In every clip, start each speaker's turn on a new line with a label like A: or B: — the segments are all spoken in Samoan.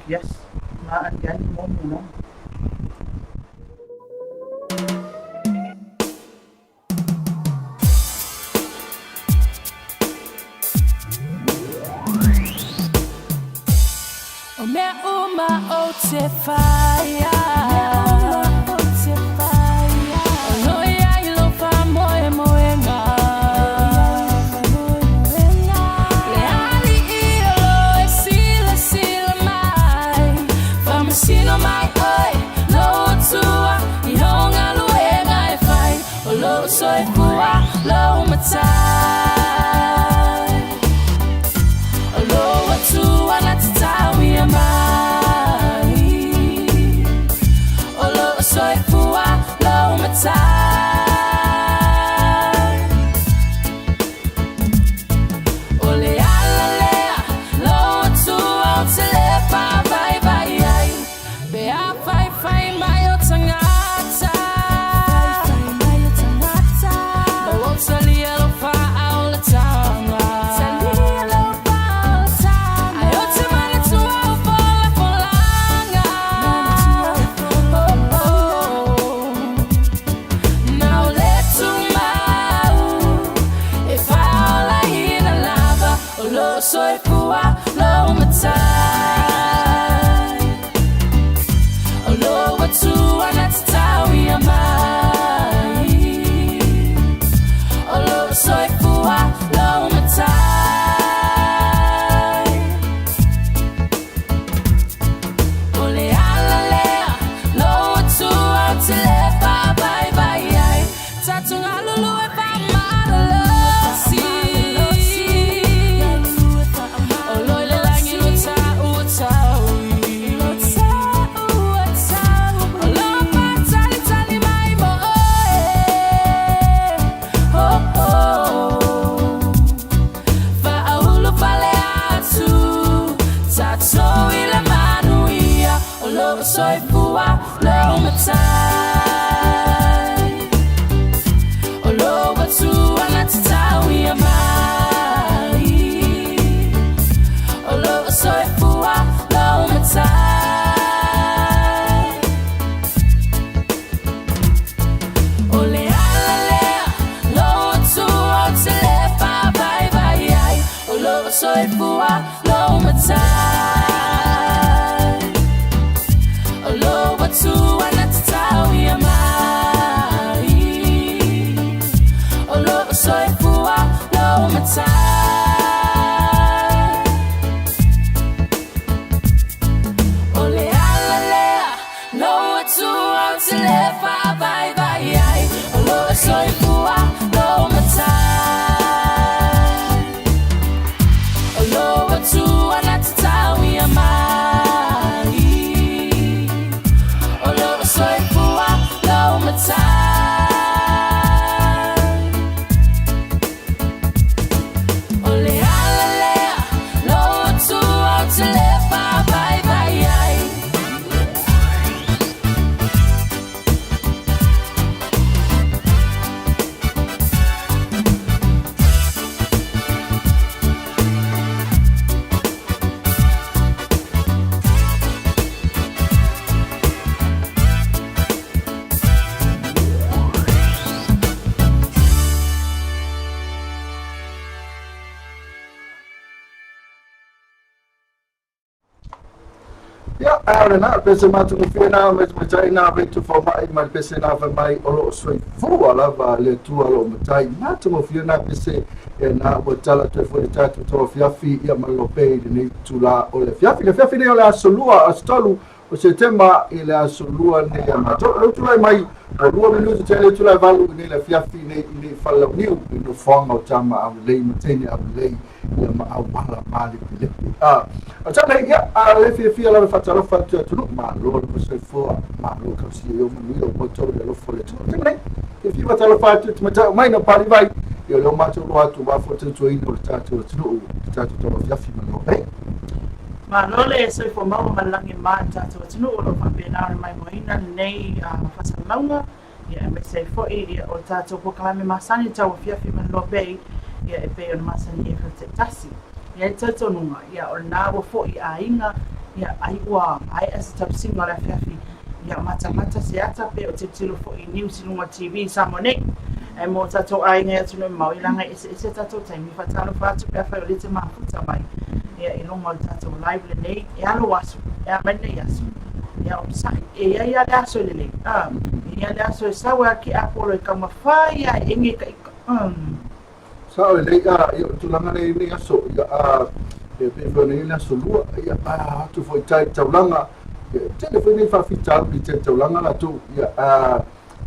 A: Yes, ma aniani mo mo.
B: O mea uma o te whaia. O loia i lo whamoemoenga. Le ali i o lo e sila sila mai. Whamasino mai oi, lo tua, i honga luenga e whai. O lo soifua, lo matai. O lo atua na te tauia mai. O lo soifua, lo matai. O le ala lea, lo atua o te le whāwhai ai. Pe a whai whai mai o tangata. O o talia lo wha o le tanga. Ai o te mana tua o fola folanga. Oh, oh. Na o le tumau e whaola ina lava o lo soifua lo matai. O lo atua na te tauia mai. O lo soifua lo matai. O le ala lea, lo atua o te le whāwhai ai. Tatunga lulu e whamalalosi. O loi le langi lo tau o taui. O lo whātali tali mai mo oe. Oh, oh. Whaaulu fale atu, tatou i le manuia, o lo soifua lo matai. O lo atua na te tauia mai. O lo soifua lo matai. O le ala lea, lo atua o te le whāwhai ai. O lo soifua lo matai. O lo atua na te tauia mai. O lo soifua lo matai. O le ala lea, lo atua o te le whāwhai ai. O lo soifua lo matai. O lo atua na te tauia mai. O lo soifua lo matai. O le ala lea, lo atua o te le whāwhai ai.
C: Ia, a o lena, pese matagofie na me matai na ve tu fomai ma le pese na fai mai o lo o soifua lava le Atua o lo o matai matagofie na pese e na ua tala toe foi le tatou tauafiafi ia ma le lope i lenei itula o le afiafi. Le afiafi nei o le aso lua, aso tolu o Setema i le aso lua nei a matou. Lou tulai mai ua lua minuti tele itula e valu i nei le afiafi nei i nei Falelauniu i nofoaga o tama aulelei ma teine aulelei ia ma auala mālepilepi. A, o tana ia, a le fiafia lava faatalofa atu i atunuu, malo le soifua, malo tausia i o manuia o matou le alofa o le Atua. Tama nei, fiafia faatalofa atu i te matai o mai na pali vai, ia o leo matou loa atu wa fo tautuaina o le tatou atunuu, le tatou tauafiafi ma le loa.
A: Malo le soifua maua ma le lagi ma le tatou atunuu o lo o faapena ona maimoaina lenei faasalalauga ia aemaise ai foi ia o le tatou polokalame masani tauafiafi ma le Loa Bay ia e pei ona masani e fale taitasi. E i ai le talitonuga ia o lena ua foi i aiga Ia, ai ua maea se tausiga o le afiafi, ia matamata se ata pe o tilotilo foi i news i luga o le TV i Samoa nei. Ae mo tatou aiga i atunuu e mamao, ia leaga e eseese tatou taimi, faatalofa atu pe afai o lea e te mafuta mai ia i luga o le tatou live lenei, e alo aso, e a mai lenei aso. Ia onosai, e i ai lava le aso e lelei, a, e i ai lava le aso e sau ai le kiapolo e taumafai lava e ege ka ika.
C: Sao lelei a ia o le tulaga lea i lenei aso ia a e pei foi ona i ai le aso lua ia a atu foi tai taulaga ia tele foi nei faafitauli i tai taulaga latou ia a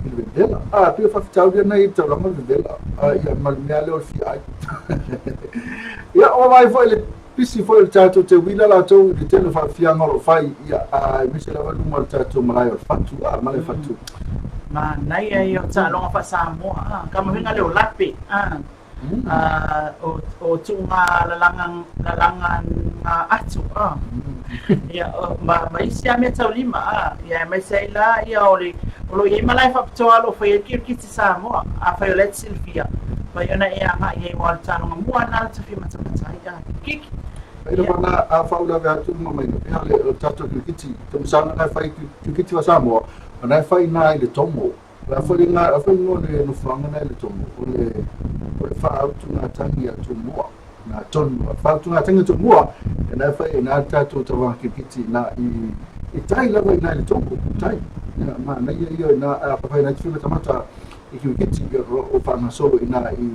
C: i le vevela a pei o faafitauli ana i le taulaga o le vevela a ia ma le mea lea o le fia ai ia ua vaai foi le pisi foi o le tatou te uila latou i le tele o faafiaga o lo o fai ia a aemaise lava luma o le tatou malae o le fatu a malae fatu.
A: Manaia ia o taaloga faa-Samoa a kamahuiga leo lape a o o tuuga lalaga lalaga nga atu a ia ma ma isi a mea taulima a ia aemaise ai la ia o le o lo o i ai malae faapitoa o lo o fai ai kirikiti Samoa afai o la e te silafia mafai ona e agai i ai aua o le taaloga mua lena le tafia matamata ai a kirikiki.
C: Ai lava na a faauilavea atu ma mai pea le o tatou kirikiti tamasaga na e fai kirikiti wa Samoa na e fai na i le tomo la foi le na foi ngo le nofoaga na i le tomo o le o le faautugatagi a Tumua na tonu faautugatagi a Tumua e na e fai na tatou tavaga kirikiti na i i tai lava i na i le tomo tai ia manaia ia na a fai na te matamata i kirikiti ia o faagasolo i na i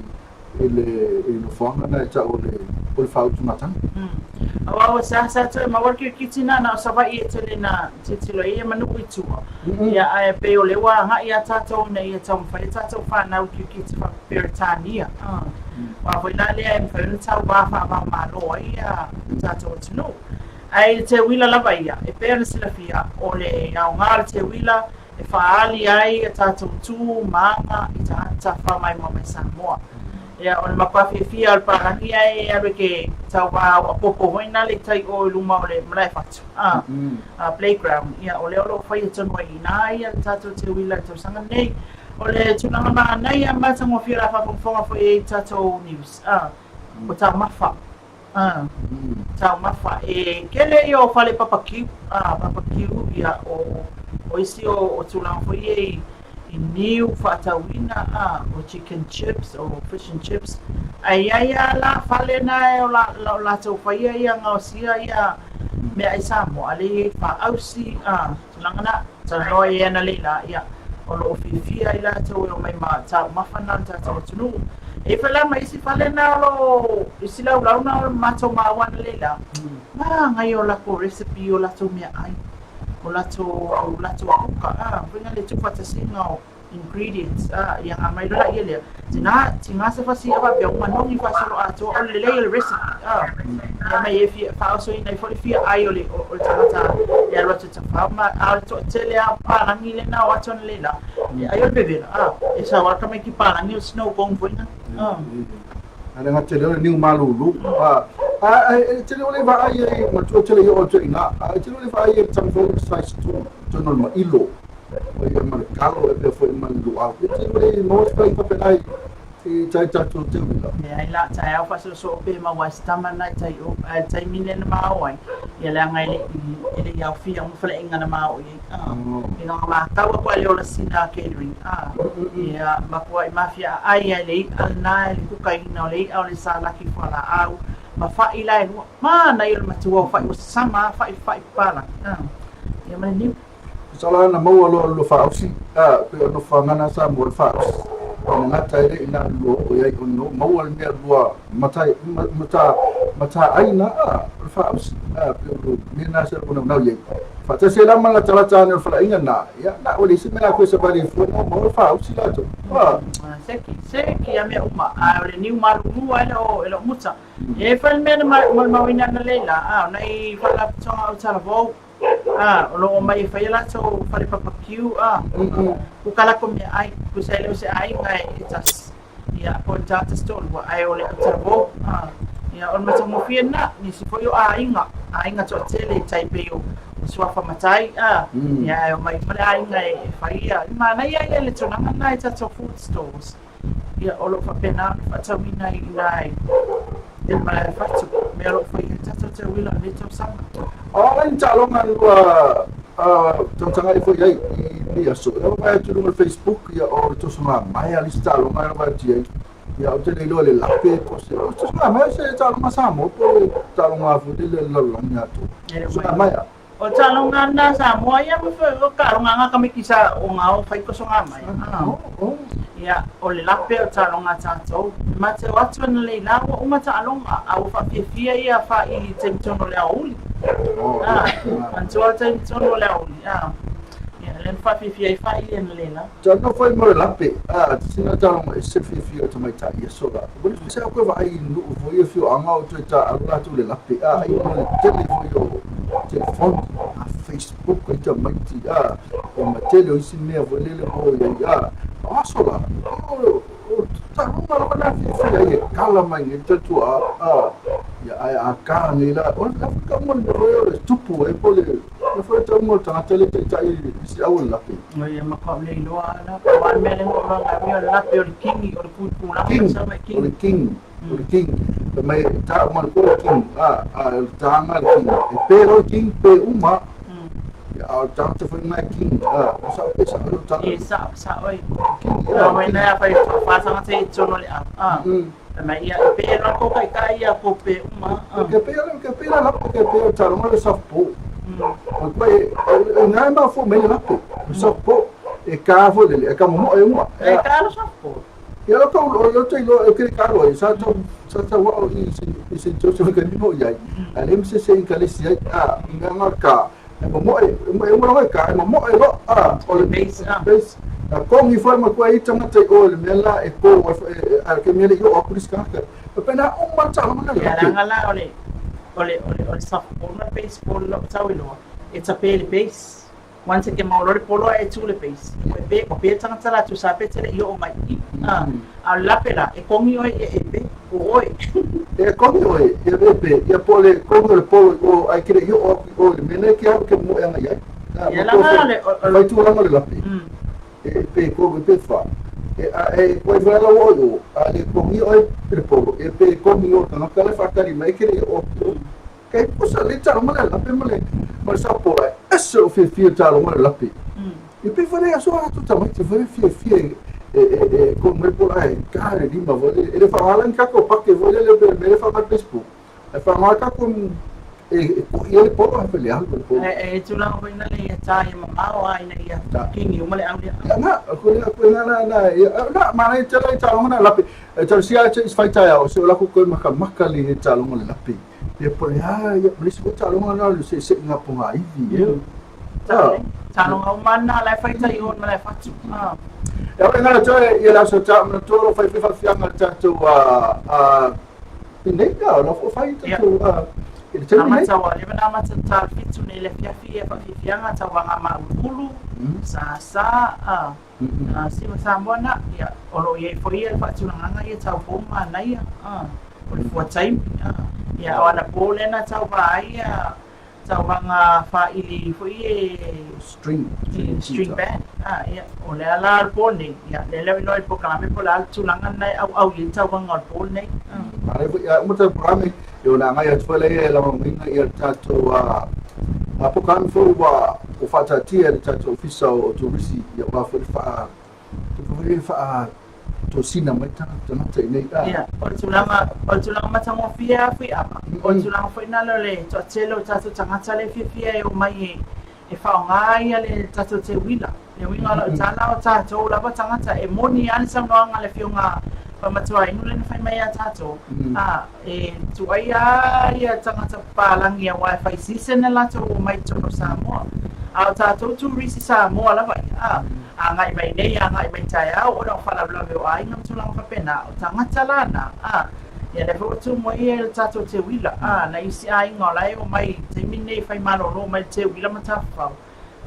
C: i le i nofoaga na e tau o le o le faautugatagi.
A: Aua ua seasea toe maua le kirikiti na na o Savaii e tele na tilotilo ai ia ma nuu i tua. Ia ae pei o lea ua agai a tatou ina ia taumafai a tatou fanau i kirikiti faa-Peretania. Aua foi la lea e mafai ona tauva faava-o-Malo ai ia tatou atunuu. Ae i le teuila lava ia, e pei ona silafia, o le aoga o le teuila e faaali ai a tatou tu ma aga i tagata tafafao maimoa mai Samoa. Ia, o le matua fiafia o le palagi ae alu e ke tauvā o apopo foi na le tai o i luma o le malae fatu, a, a playground. Ia, o lea o lo o faia tonu ai i inā ia le tatou teuila i le tausaga nei. O le tulaga manaia matagofie o le a faafogafoga foi ai i tatou news, a, o taumafa. A, taumafa. E kele ia o fale papakiu, a, papakiu, ia, o, o isi o, o tulaga foi ia i, i niu faatauina, a, o chicken chips, o fish and chips. Ae i ai lava la fale na e o, la, o latou faia ia gaosia ia meaai Samoa, a lea e i ai faausi, a, tulaga na. Talanoa i ai analeila, ia, o lo o fiafia ai latou e omai ma taumafa na o le tatou atunuu. E i ai foi la ma isi fale na o lo o, isi laulau na o matou maua analeila, manaia o latou recipe, o latou meaai, o latou, latou kuka, a, foi na le tuufaatasiga o ingredients, a, ia ga mai loa laia lea. Tina, tiga se fasi a faapea ua manogi faasoloatoa, o le lelei o le recipe, a, ia mai e fia faaosoina ai foi le fia ai o le, o le tagata e alu atu e tafao ma, a o le toatele lava o palagi lena o atu analeila, e ai o le vevela, a, e sau lava tamaiti palagi o le snow cone foi na, a.
C: A le gata i lea o le niu malulu, a, a, e tele o le vaai ai, matua tele i o atu i ina, a e tele o le vaai ai taumafai le size tu, tonu o le mailo. O ia ma le kalo e pea foi ma le luau. E te ure maua se kai faapena i i tai tatou te uila.
A: Leai la, taeao faasoosoo pe maua ai se tama lena i tai o, ae le taimi lea na ma o ai, ia leaga e le i, e le i aofia uma faleaiga na ma o i ai, a, ina ua matau atu a le ola sina catering, a, ia, matuai mafia aai ai le i'a lena e le kukaina o le i'a o le salaki fualaau, ma fa'i la e lua, manaia o le matua o fa'i ua sasama a, fa'i fa'i papalagi, a, ia ma le niu.
C: Masalo ana maua loa le lua faaosi, a, pei o nofoaga na sa maua le faaosi. Ona gata ai lea i na lua oo i ai ona maua le mea lua mata, mata, mata ai na, a, o le faaosi, a, pei o le mea na sa lua naunau i ai. Faatasi ai la ma latalata ane o le faleaiga na, ia, na ua leai se mea a koe savali ai fua, na maua le faaosi latou. A.
A: Seki, seki a mea uma, a o le niu malulu a e le o, e le o muta. E fai le mea na molimauina analeila, a, o nai faalapotopotoga o talavou, A, o lo o omai e fai a latou fale papakiu, a, kuka latou meaai, tusa e le o se aiga e tasi, ia, po o ni tagata se toalua, ae o le autalavou, a, ia, o le matagofie lena, nisi foi o aiga, aiga toatele i tai pei o suafa matai, a, ia, ae omai uma le aiga e fai ia, e manaia ia le tulaga lena i tatou food stores, ia, o lo o faapena ona faatauina ai i ina i le malae fatu. mea o lo o faia ai le tatou teuila i lenei tausaga.
C: O a ni taaloga ua tagatagai foi ai i lenei aso? E vaai atu i luga o le Facebook, ia o le tosoga maea le isi taaloga e vaai atu i ai. Ia ou te le iloa le lape po o se o le tosoga maea se taaloga Samoa po o le taaloga foi lele a le lalolagi atoa. Tosoga maea.
A: O taaloga na Samoa ia ma o taaloga nga tamaiti sa o nga o fai tosoga maea. Ia o le lape o taaloga a tatou. Ma te o atu ana lei la ua uma taaloga a ua faafiafia ia faaili i taimi tonu o le aoauli. Manatua le taimi tonu o le aoauli. Ia lea na faafiafia ai faaili ana lei la.
C: Talanoa foi mo le lape, a sina taaloga ese le fiafia o tamaitai i aso la. Ua le se au vaai i nuu foi afioaga o toe taaalo latou i le lape, a ai ona le tele foi o telefoni, a Facebook ai tamaiti, a o ma tele o isi mea foi lele mo i ai, a o aso la, o taaloga lava na fiafia ai e kala mai nei tatua, a ia ae a ka nei la, o le ka mo le mea foi o le tupu ai po le Le foi tau mo le tagata le taitai i si au o le lape.
A: O ia matua le iloa ala. O a mea le ngo nga mea o le lape o le kingi o le kuikulaga
C: King, o le king, o le king. Fai mai ta uma le po king, a a le taga le king. E pe lo king pe uma. Ia a o le tagata foi mai king, a o sa pe sa o tagata.
A: E sa sa oi. King. O mai na fai fa tagata i tono le a. A. Fai mai ia e pe lo ko kai kai ia ko pe uma.
C: Ke pe le ke pe la lape ke pe o taaloga le softball. O koe e ngai ma fo mai le lape. Le softball e ka fo le e ka mo e uma.
A: E ka le softball.
C: Ia lo ko lo te lo e ke ka lo e sa to sa sa wa o i se i se to se ka ni mo iai. A le mse se i ka le si ai a nga nga ka e mo mo e mo e mo e ka e mo mo e lo a o le
A: base a.
C: Base. A kongi foi ma koe i tangata i o le mea la e ko a ke mea le i o aku ris ka. E pena o ma ta le
A: Ia langa la o le o le o le o le softball ma le baseball lo tau iloa e tape le base once e ke mau loa le polo ae tu le base ua pe ua pe tagata latou sa pe tele i oo mai i a a o le lape la e kogi oe ia e pe o oe.
C: E kogi oe ia e pe ia po o le kogi o le polo i o ae ke le i oo aku i o i le mea nei ke alu ke moe ana i ai.
A: Ia langa le
C: o le tulaga o le lape e pe kogi pe fa e a e koe foi ala o i o a le kogi oe i le polo e pe kogi o tagata le whakari mai ke le i oo aku i o. Kei pusa le taaloga le lape ma le ma le sapola e ese o fiafia le taaloga le lape. I pei foi le aso a latou tamaiti foi le fiafia e e e e koe mai pola e ka le lima foi le e le faaaoga la ni tatou pake foi lele pe mea le faaaoga le Facebook. Ae faaaoga tatou e e ko'i ai le polo ae le alu le polo.
A: E e tulaga foi lale ia ta ia mamao a ina ia kingi uma le au lea.
C: Ia na, ko le ko na na na ia na manaia tele ai taaloga na lape. E tausia atu i se faitaeao se o lako koe makamaka le taaloga le lape. Ia po le a ia ma le isi foi taaloga na o le seʻeseʻega pogaivi e.
A: Taaloga uma na la e faita i ona malae fatu.
C: E ore ngana toe ia le aso ta mana tolo fai fai faafiaga le tatou a nei a o la fo fai tatou a i le taimi nei.
A: Amata ua leva na amata ta 7 nei le afiafi ia faafiafiaga tauaga mauluulu sasa a Siva Samoa na, ia, o lo o i ai foi ia le faatulagaga ia tau fou manaia, o le fua taimi, ia, o anapo lea na tauva ai ia tauvaga faaili foi e
C: String,
A: string band, ia, o le ala o le po nei, ia, lea lea o iloa i le polokalame po o le a le tulaga lena e auau i ai tauvaga o le po lenei.
C: Manaia foi, ia, uma tatou polokalame, ia ona agai atu foi lea e lagolagoina ia le tatou polokalame foi ua faataatia e le tatou Ofisa o Turisi ia aua foi le faa foi le faa tosina mai tagata i nei a.
A: Ia, o le tulaga, o le tulaga matagofie lava Fuiava, o le tulaga foi lena o le toatele o tatou tagata lea e fiafia e omai e e faaaoga ia le tatou teuila. Le uiga o lau tala, o tatou lava tagata, e moni lava le saunoaga a le Afioga Faamatuainu lea na fai mai ia tatou, a, e tuai lava ia tagata papalagi aua e fai season a latou omai i totonu o Samoa. A o tatou turisi Samoa lava ia, a, agai mai nei, agai mai taeao ona o faalavelave o aiga ma tulaga faapena, o tagata la na, a, Ia lea foi ua tu mai le tatou teuila, a, nai isi aiga o la e omai i le taimi lenei e fai malolo mai le teuila ma Tafafao.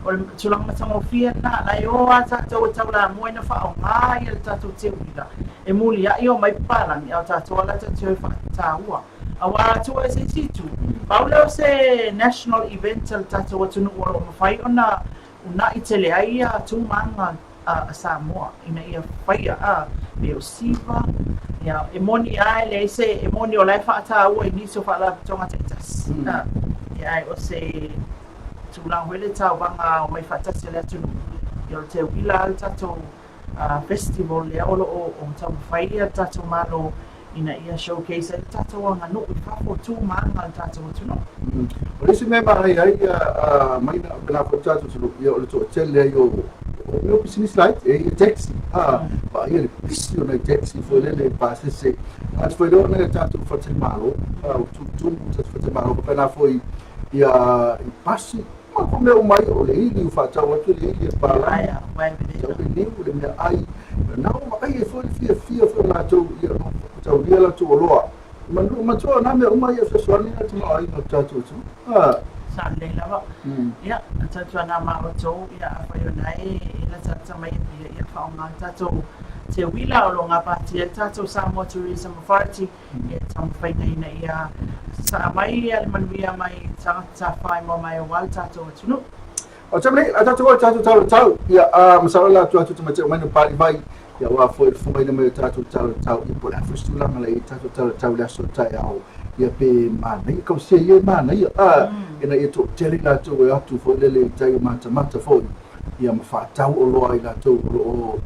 A: O le tulaga matagofie lena, la e o lava tatou e taulamua ina faaaoga ia le tatou teuila e muliai omai papalagi, a o tatou lava la tatou te o e faataua. Aua tua i se isi itu, pau lea o se national event a le tatou atunuu o lo o mafai ona unaʻi tele ai ia tu ma aga a Samoa ina ia faia a. Pe o Siva, ia, e moni lava e leai se, e moni o la e faataua i nisi o faalapotopotoga taitasi. Ia, ae o se tulaga foi lea tauvaga omai faatasi a le atunuu, ia o le teuila lava le tatou festival lea o lo o taumafai le tatou Malo ina ia showcase ai le tatou aganuu i fafo, tu ma aga a le tatou atunuu.
C: O le isi mea e manaia ai mai na foi tatou atunuu, ia o le toatele ai o mea o pisinisi laiti, e i ai taxi, vaaia le pisi o nai taxi foi lele pasese. A te failoa nai a tatou faletalimalo, ua tutumu tatou faletalimalo, faapena foi ia i pasi, ma ko mea uma ai o le ili, ua faatau atu le ili e palagi, tau le niu, le meaai, na ua vaai ai foi le fiafia foi o latou, ia o taulia latou oloa. Manu matua na mea uma ia fesoasoani na tamaoaiga o le tatou atunuu.
A: Sa lelei lava. Ia, tautuana ma outou, ia afai o na e latalata mai Apia, ia faaaoga le tatou teuila o lo o gapatia ai le tatou Samoa Tourism Authority, ia taumafaiga ina ia sasaa mai le manuia mai tagata tafafao mai aua le tatou atunuu.
C: O te mea, a tatou o tatou talo tau, ia a masalo la atu atu te mate mai no pali vai, ia wa foi le mai mai o tatou talo tau, ia po le afu tulaga la i tatou talo tau le aso taeao, ia pe manaia, kau se ia manaia, a ina ia toatele latou e atu foi lele i tai o matamata foi, ia ma faatau oloa i latou o lo o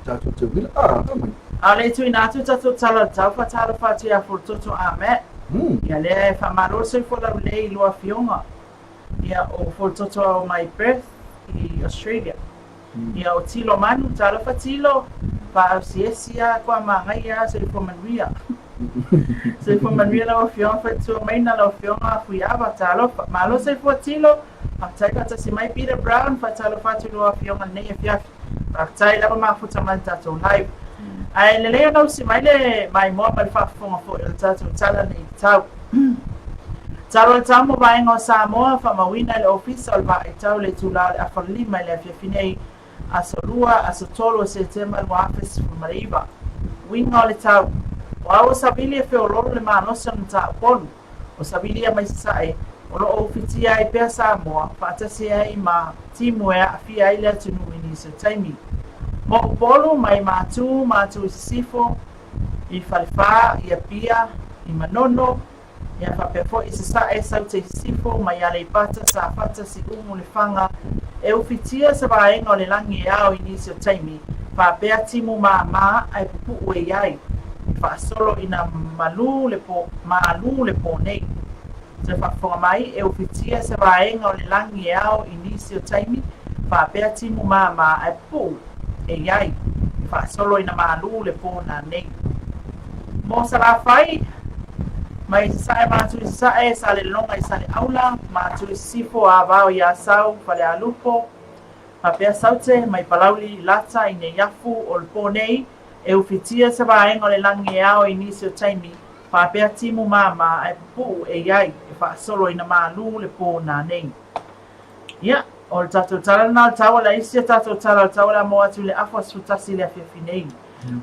C: tatou teuila, a mai.
A: A o le i tuuina atu tatou tala o le tau, faatalofa atu ia Furutoto Ahmed. Ia lea e faamalo le soifua laulelei i lua afioga. Ia o Furutoto ao mai Perth i Australia. Ia o Tilo Manu, talofa Tilo, faausiesi a koa magaia soifua manuia. Soifua manuia lau afioga faletua Maina, lau afioga Fuiava, talofa. Malo soifua Tilo, faafetai faatasi mai Peter Brown, faatalofa atu i lua afioga i lenei afiafi. Faafetai lava mafuta mai le tatou live. Ae lelei ona usi mai le maimoa ma le faafofoga foi o le tatou tala nei tau. Talo le tau mo vaega o Samoa, faamauina e le Ofisa o le Vaaitau le itula o le afa 5 i le afiafi nei, aso 2, aso 3 o Setema 2019. Uiga o le tau. O au o Savili e feoloolo le malosi o le mataupu. O Savili ia mai Sasae, o lo o ufitia ai pea Samoa, faatasi ai ma timu e aafia ai le atunuu i nisi o taimi. Mo Upolu, mai Matu, Matu i Sisifo, i Falefa, i Apia, i Manono, ia faapea foi i Sasae, Saute i Sisifo, mai Aleipata, Safata, Siumu, Lefaga, e ufitia se vaega o le lagi e ao i nisi o taimi, faapea timu māmā ae pupu'u e i ai, e faasolo ina malū le pō, malū le pō nei. Toe faafofoga mai, e ufitia se vaega o le lagi e ao i nisi o taimi, faapea timu māmā ae pupu'u e i ai, e faasolo ina malū le pō nanei. Mo Salafai, mai Sasae Matu i Sasae, Salelologa i Saleaula, Matu i Sisifo, Avao i Asau, Falealupo, faapea Saute, mai Palauli i Lata i Neiafu, o le pō nei, e ufitia se vaega o le lagi e ao i nisi o taimi, faapea timu māmā ae pupu'u e i ai, e faasolo ina malū le pō nanei. Ia, o le tatou tala lena o le tau, o le a isi a tatou tala o le tau o le a maua atu i le afa 11 i le afiafi nei.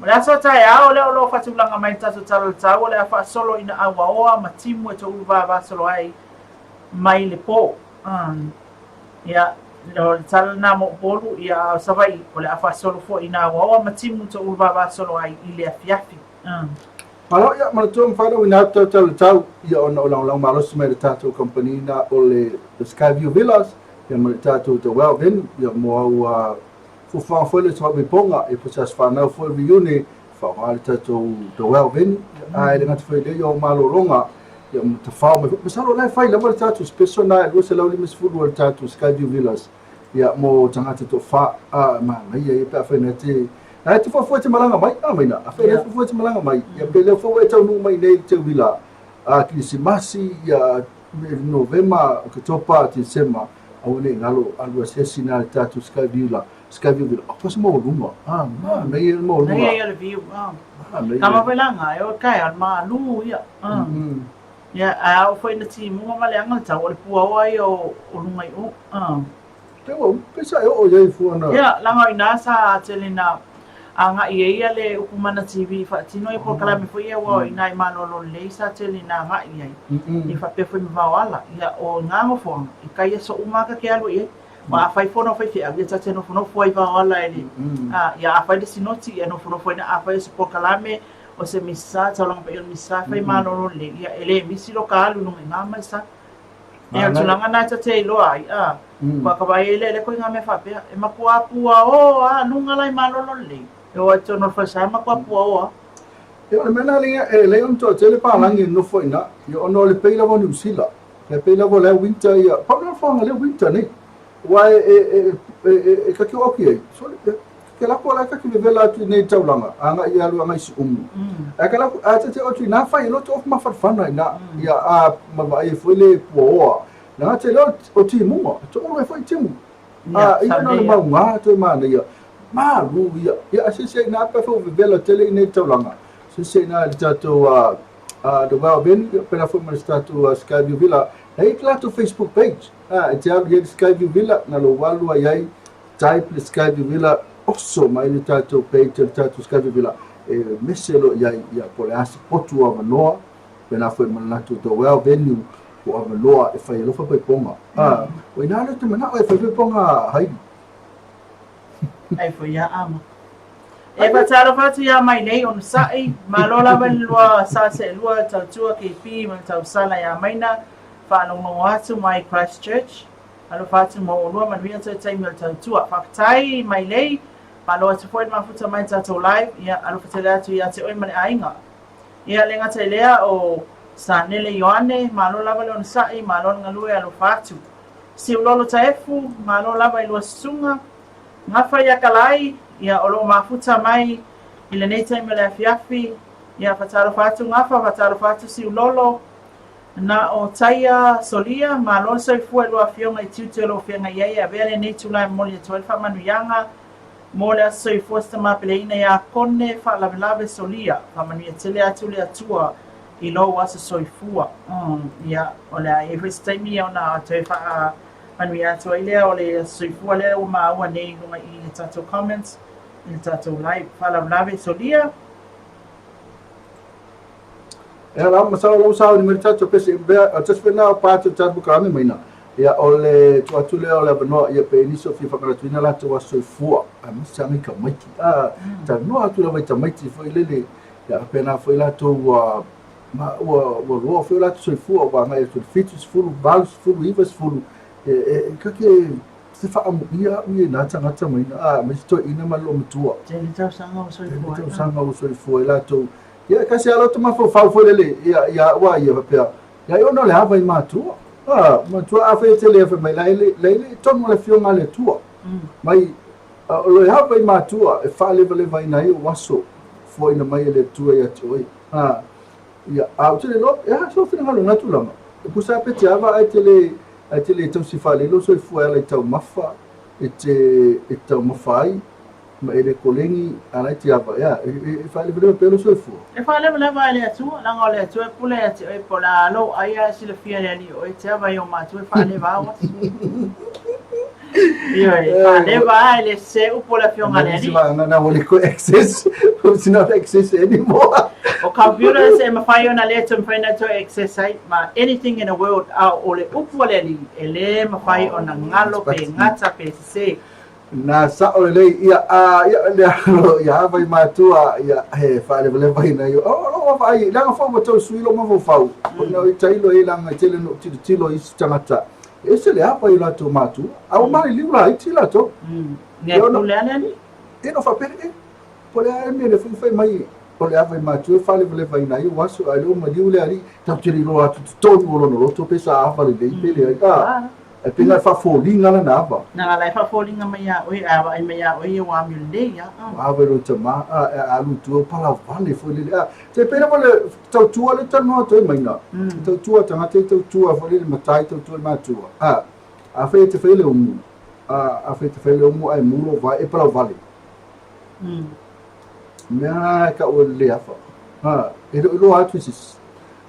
A: O le aso a taeao lea o lo o faatulaga mai le tatou tala o le tau, o le a faasolo ina auaoa ma timu e toulu vavasolo ai mai le pō. Ia, o le tala lena mo Upolu, ia, a o Savaii, o le a faasolo foi ina auaoa ma timu toulu vavasolo ai i le afiafi.
C: Malo, ia, manatua mafai ona uiina atu tatou le tau, ia ona o lagolago malosi mai le tatou kamupani na o le The Skyview Villas, ia ma le tatou The Well Venue, ia mo au fuafuaga foi le tauavepoga, ia po o se aso fanau foi reunion, faaaoga le tatou The Well Venue, ia, ae le gata foi i lea, ia o malologa, ia ma tafao mai foi. Masalo o la e fai lava le tatou special na e 250 o le tatou Skyview Villas, ia mo tagata toafa, a manaia ia pe afai na te na e te fuafua e te malaga mai, a mai na, afai na e fuafua e te malaga mai, ia pe lea foi ua e taunuu mai nei i le teuila a Kirisimasi, ia Novema, Oketopa, Tesema, aua ne i galo alu asiasi na le tatou Skyview la, Skyview Villa, o pasi maualuga, a manaia le maualuga.
A: Manaia ia le view, a.
C: Manaia.
A: Kama foi la nga, e o kai al malu ia. Ia, ae a oo foi ina timuga ma leaga le tau, o le puaoa ia o luga i o.
C: Pe ua pe sa e oo i ai fua na.
A: Ia, leaga o ina sa tele na agai ai ia le upu Mana TV i faatino ai polokalame foi ia aua o ina i malolo lelei sa tele na agai i ai. Ia faapea foi ma Vaoala. Ia, o ina nofoaga, i kai aso uma lava ta te alu i ai. Aua a fai fono a faifeau, ia ta te nofonofo ai vao ala e le, a, ia a fai le sinoti, ia nofonofo ai na, a fai o se polokalame, o se misa, taulaga paia o le misa, fai malolo lelei, ia e le misi lo ka alu i luga i ngā mai sa. Ia, o tulaga na e ta te iloa ai, a, kua ka vai ele le koe ngā mea faapea, e makuā pua o, a, luga la i malolo lelei. E o ai tonu o le falesa, e makuā pua o, a.
C: Ia, o le mea lena alii e lelei ona toatele palagi e nofo i ina, ia ona o le pei lava o Niu Sila, e pei lava o lea winter ia, pau lea o le foaga lea winter nei, aua e, e, e, e, e, e kaki o auki ai, so, e, ke lako la kaki vevela atu i nei taulaga, agai i alu agai i Siumu. Ae ka lako, a te te o atu i nā whai e loto ofu mawharwhana i nā, ia, a, ma vaai e foi le puaoa. Nā te leo o timuga, to ulu e foi timu. A, ia na le maugā toe manaia. Malu ia. Ia, a se se i nā pe fo vevela tele i nei taulaga. Se se i nā le tātou, a, a, The Well Venue, ia, pena foi ma le tātou uh, Skyview Villa. Hei te latou Facebook page. A, e te alu i le Skyview Villa, na lo walu ai ai, type le Skyview Villa, oso mai le tātou page le tātou Skyview Villa. E mese lo iai, ia, po le asi potu o avanoa, pena foi ma le latou The Well Venue, o avanoa e whai alofa pai ponga. A, o ina le te manao e whai pai ponga hairi.
A: Ai foi ia ama. E whakaalofa atu iā mai nei ona sa'i, malo lava le lua sa se'elua tautua KP ma le tausala iā Maina, faalogologo atu mai Christchurch. Alofa atu mo olua manuia toe taimi o le tautua. Faafetai Mailei, malo atu foi le mafuta mai tatou live, ia alofa tele atu ia te oe ma le aiga. Ia le gata i lea o Sanele Ioane, malo lava le onosai, malo le galue alofa atu. Siulolo Taefu, malo lava i lua susuga. Gafa ia Kalai, ia o lo o mafuta mai i lenei taimi o le afiafi, ia fatalofa atu Gafa, fatalofa atu Siulolo, na o Taia Solia, malo le soifua i lua afioga i tiute o lo o feagai ai e avea lenei itula e momoli atu ai le faamanuiaga mo le aso soifua se tama peleina iā Kone Faalavelave Solia, faamanuia tele atu le Atua i lou aso soifua. Ia, o le a i ai foi se taimi ona toe faa Manuia atu ai lea o le soifua lea ua maua nei i luga i le tatou comments i le tatou live. Faalavelave solia.
C: E ala masalo lau sauni mai le tatou pese bea a just for now pa atu tatou kalame mai na. Ia o le tu atu lea o le avanoa ia pe nisi o fia whakaratuina latou aso soifua. A masi anga i tamaiti. A talanoa atu lava i tamaiti foi lele. Ia pena foi latou ua ma ua ua loa foi o latou soifua ua agai atu i le 70, 80, 90, e, e, e kake se whaamuia au i nā tangata mai a me se toeina ma le matua.
A: Tele tausaga o soifua.
C: Tele tausaga o soifua i latou. Ia kasi alo te mafaufau foi lele ia ia ua ia faapea. Ia i ona le ava i matua. A matua a fe tele fa mai lai le lai le tonu le fionga le tua. Mai o le ava i matua e whaalevaleva ina i o aso foina mai e le tua ia te oe. A, ia, a ou te le iloa, e aha sou finagalo i lena tulaga? E pusa a pe te ava ae te le, ae te le tausi faalelei lou soifua e ala i taumafa e te, e te taumafa ai, ma e le koleni, a la e te ava, ea, e, e, e faalevaleva pea lou soifua.
A: E faalevaleva e le Atua, leaga o le Atua e pule ia te oe, po o le a lou ai a e silafia e le Alii o oe, e te ava i ou matua e faaleva au aso. Ioe, faaleva a e le sese upu o le Afioga a le Alii.
C: Na ua le koe access, it's not access anymore.
A: O computers e mawhai ona le toe mawhai na toe access ai, ma anything in the world, a o le upu a le Alii, e le mawhai ona ngalo pe ngata pe sese.
C: Na sa'o lelei, ia, a, ia, le alo, ia ava i matua, ia, he faalevaleva ina ia, o, o lou vaai, leaga foi ua tau sui lou mafaufau, ona o i tailo ai leaga e tele ona ou tilotilo i isi tagata, e ese le ava i o latou matua, a ua maliliu laiti latou.
A: Nē pule a le Alii.
C: E no faapea, e, po o le a ea le mea lea foi fai mai o le ava i matua e faalevaleva ai ou aso, a o lea ua maliu le alii, tatou te le iloa atu i totonu o lona loto pe sa ava lelei pe leai. A, e pei na e faafoliga lana ava.
A: Na la e faafoliga mai iā oe, a vaai mai iā oe ia ua amio lelei ia.
C: Ua ava i lou tama, a, e alu i tua, palavale foi lele. A, te pei lava le tautua le talanoa atu ai mai na. Tautua tagata e tautua foi lele matai tautua le matua. A, afai e te fai le umu, a, afai e te fai le umu ae mu lou vae, e palavale. Mea e kau e le afa. Ha, e le o iloa atu i se isi.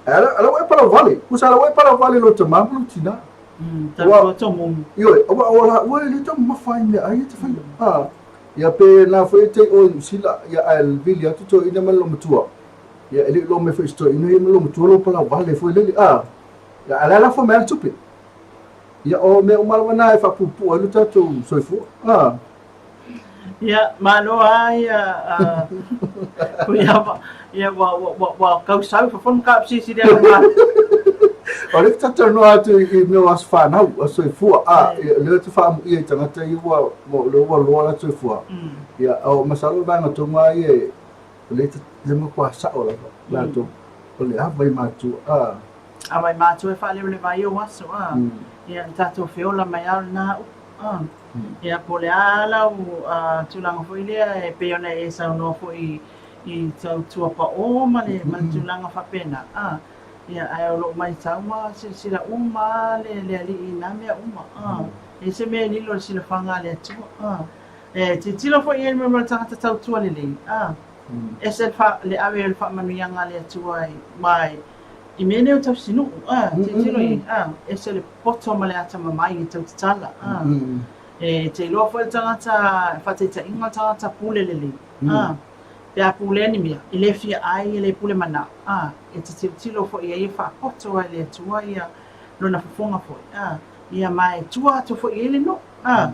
C: Ae ala ua e palavale, pusa ala ua e palavale i lou tama ma lou tina.
A: Tautua tō mumu.
C: Ioe, aua o la ua e le taumafa ai mea ai e te whai. Ha, ia pe nā foi e te o i Nusila, ia ae vili atu toeaina ma le loomatua. Ia e le i loa mai foi i se toeaina ia ma le loomatua lou palavale foi lele. A, ia ae la e lafo mai lava le tupe. Ia, o mea uma lava na e faapuupuu ai lo tatou soifua. Ah.
A: Ia, malo lava ia, Tuiama. Ia, ua, ua, ua, ua kausau fafo ma kaapisilisili a ma.
C: O le talanoa atu i mea o aso fanau, aso soifua. A, ia, lea te faamuia i tagata ia ua, ua, lea ua loa la soifua. Ia, o masalo vaega tonu lava ia, o lea te matua sao lava latou. O le ava i matua. A.
A: Ava i matua e faaleoleva ai ou aso, a. Ia, le tatou feola mai lava o lena upu. A. Ia, po o le a lau tulaga foi lea e pei ona e saunoa foi i tautua paʻō ma le ma le tulaga faapena, a. Ia, ae o lo o matau ma silasila uma lava le Alii i nā mea uma, a. E leai se mea e lilo i le silafaga a le Atua, a. E tilotilo foi i ai le mea o le tagata tautua lelei, a. Ese le fa, le ave o le faamanuiaga a le Atua i, i mea nei o tausinuu, a, tilotilo i ai, a, ese le poto ma le atamamai e tau tatala, a. E te iloa foi le tagata, faataitaiga le tagata pule lelei, a, pe a pulea ni mea, e le fia ai, e le pule manao, a, e te tilotilo foi i ai e faapoto lava e le Atua ia lona fofoga foi, a, ia ma e tua atu foi i ai le nuu, a,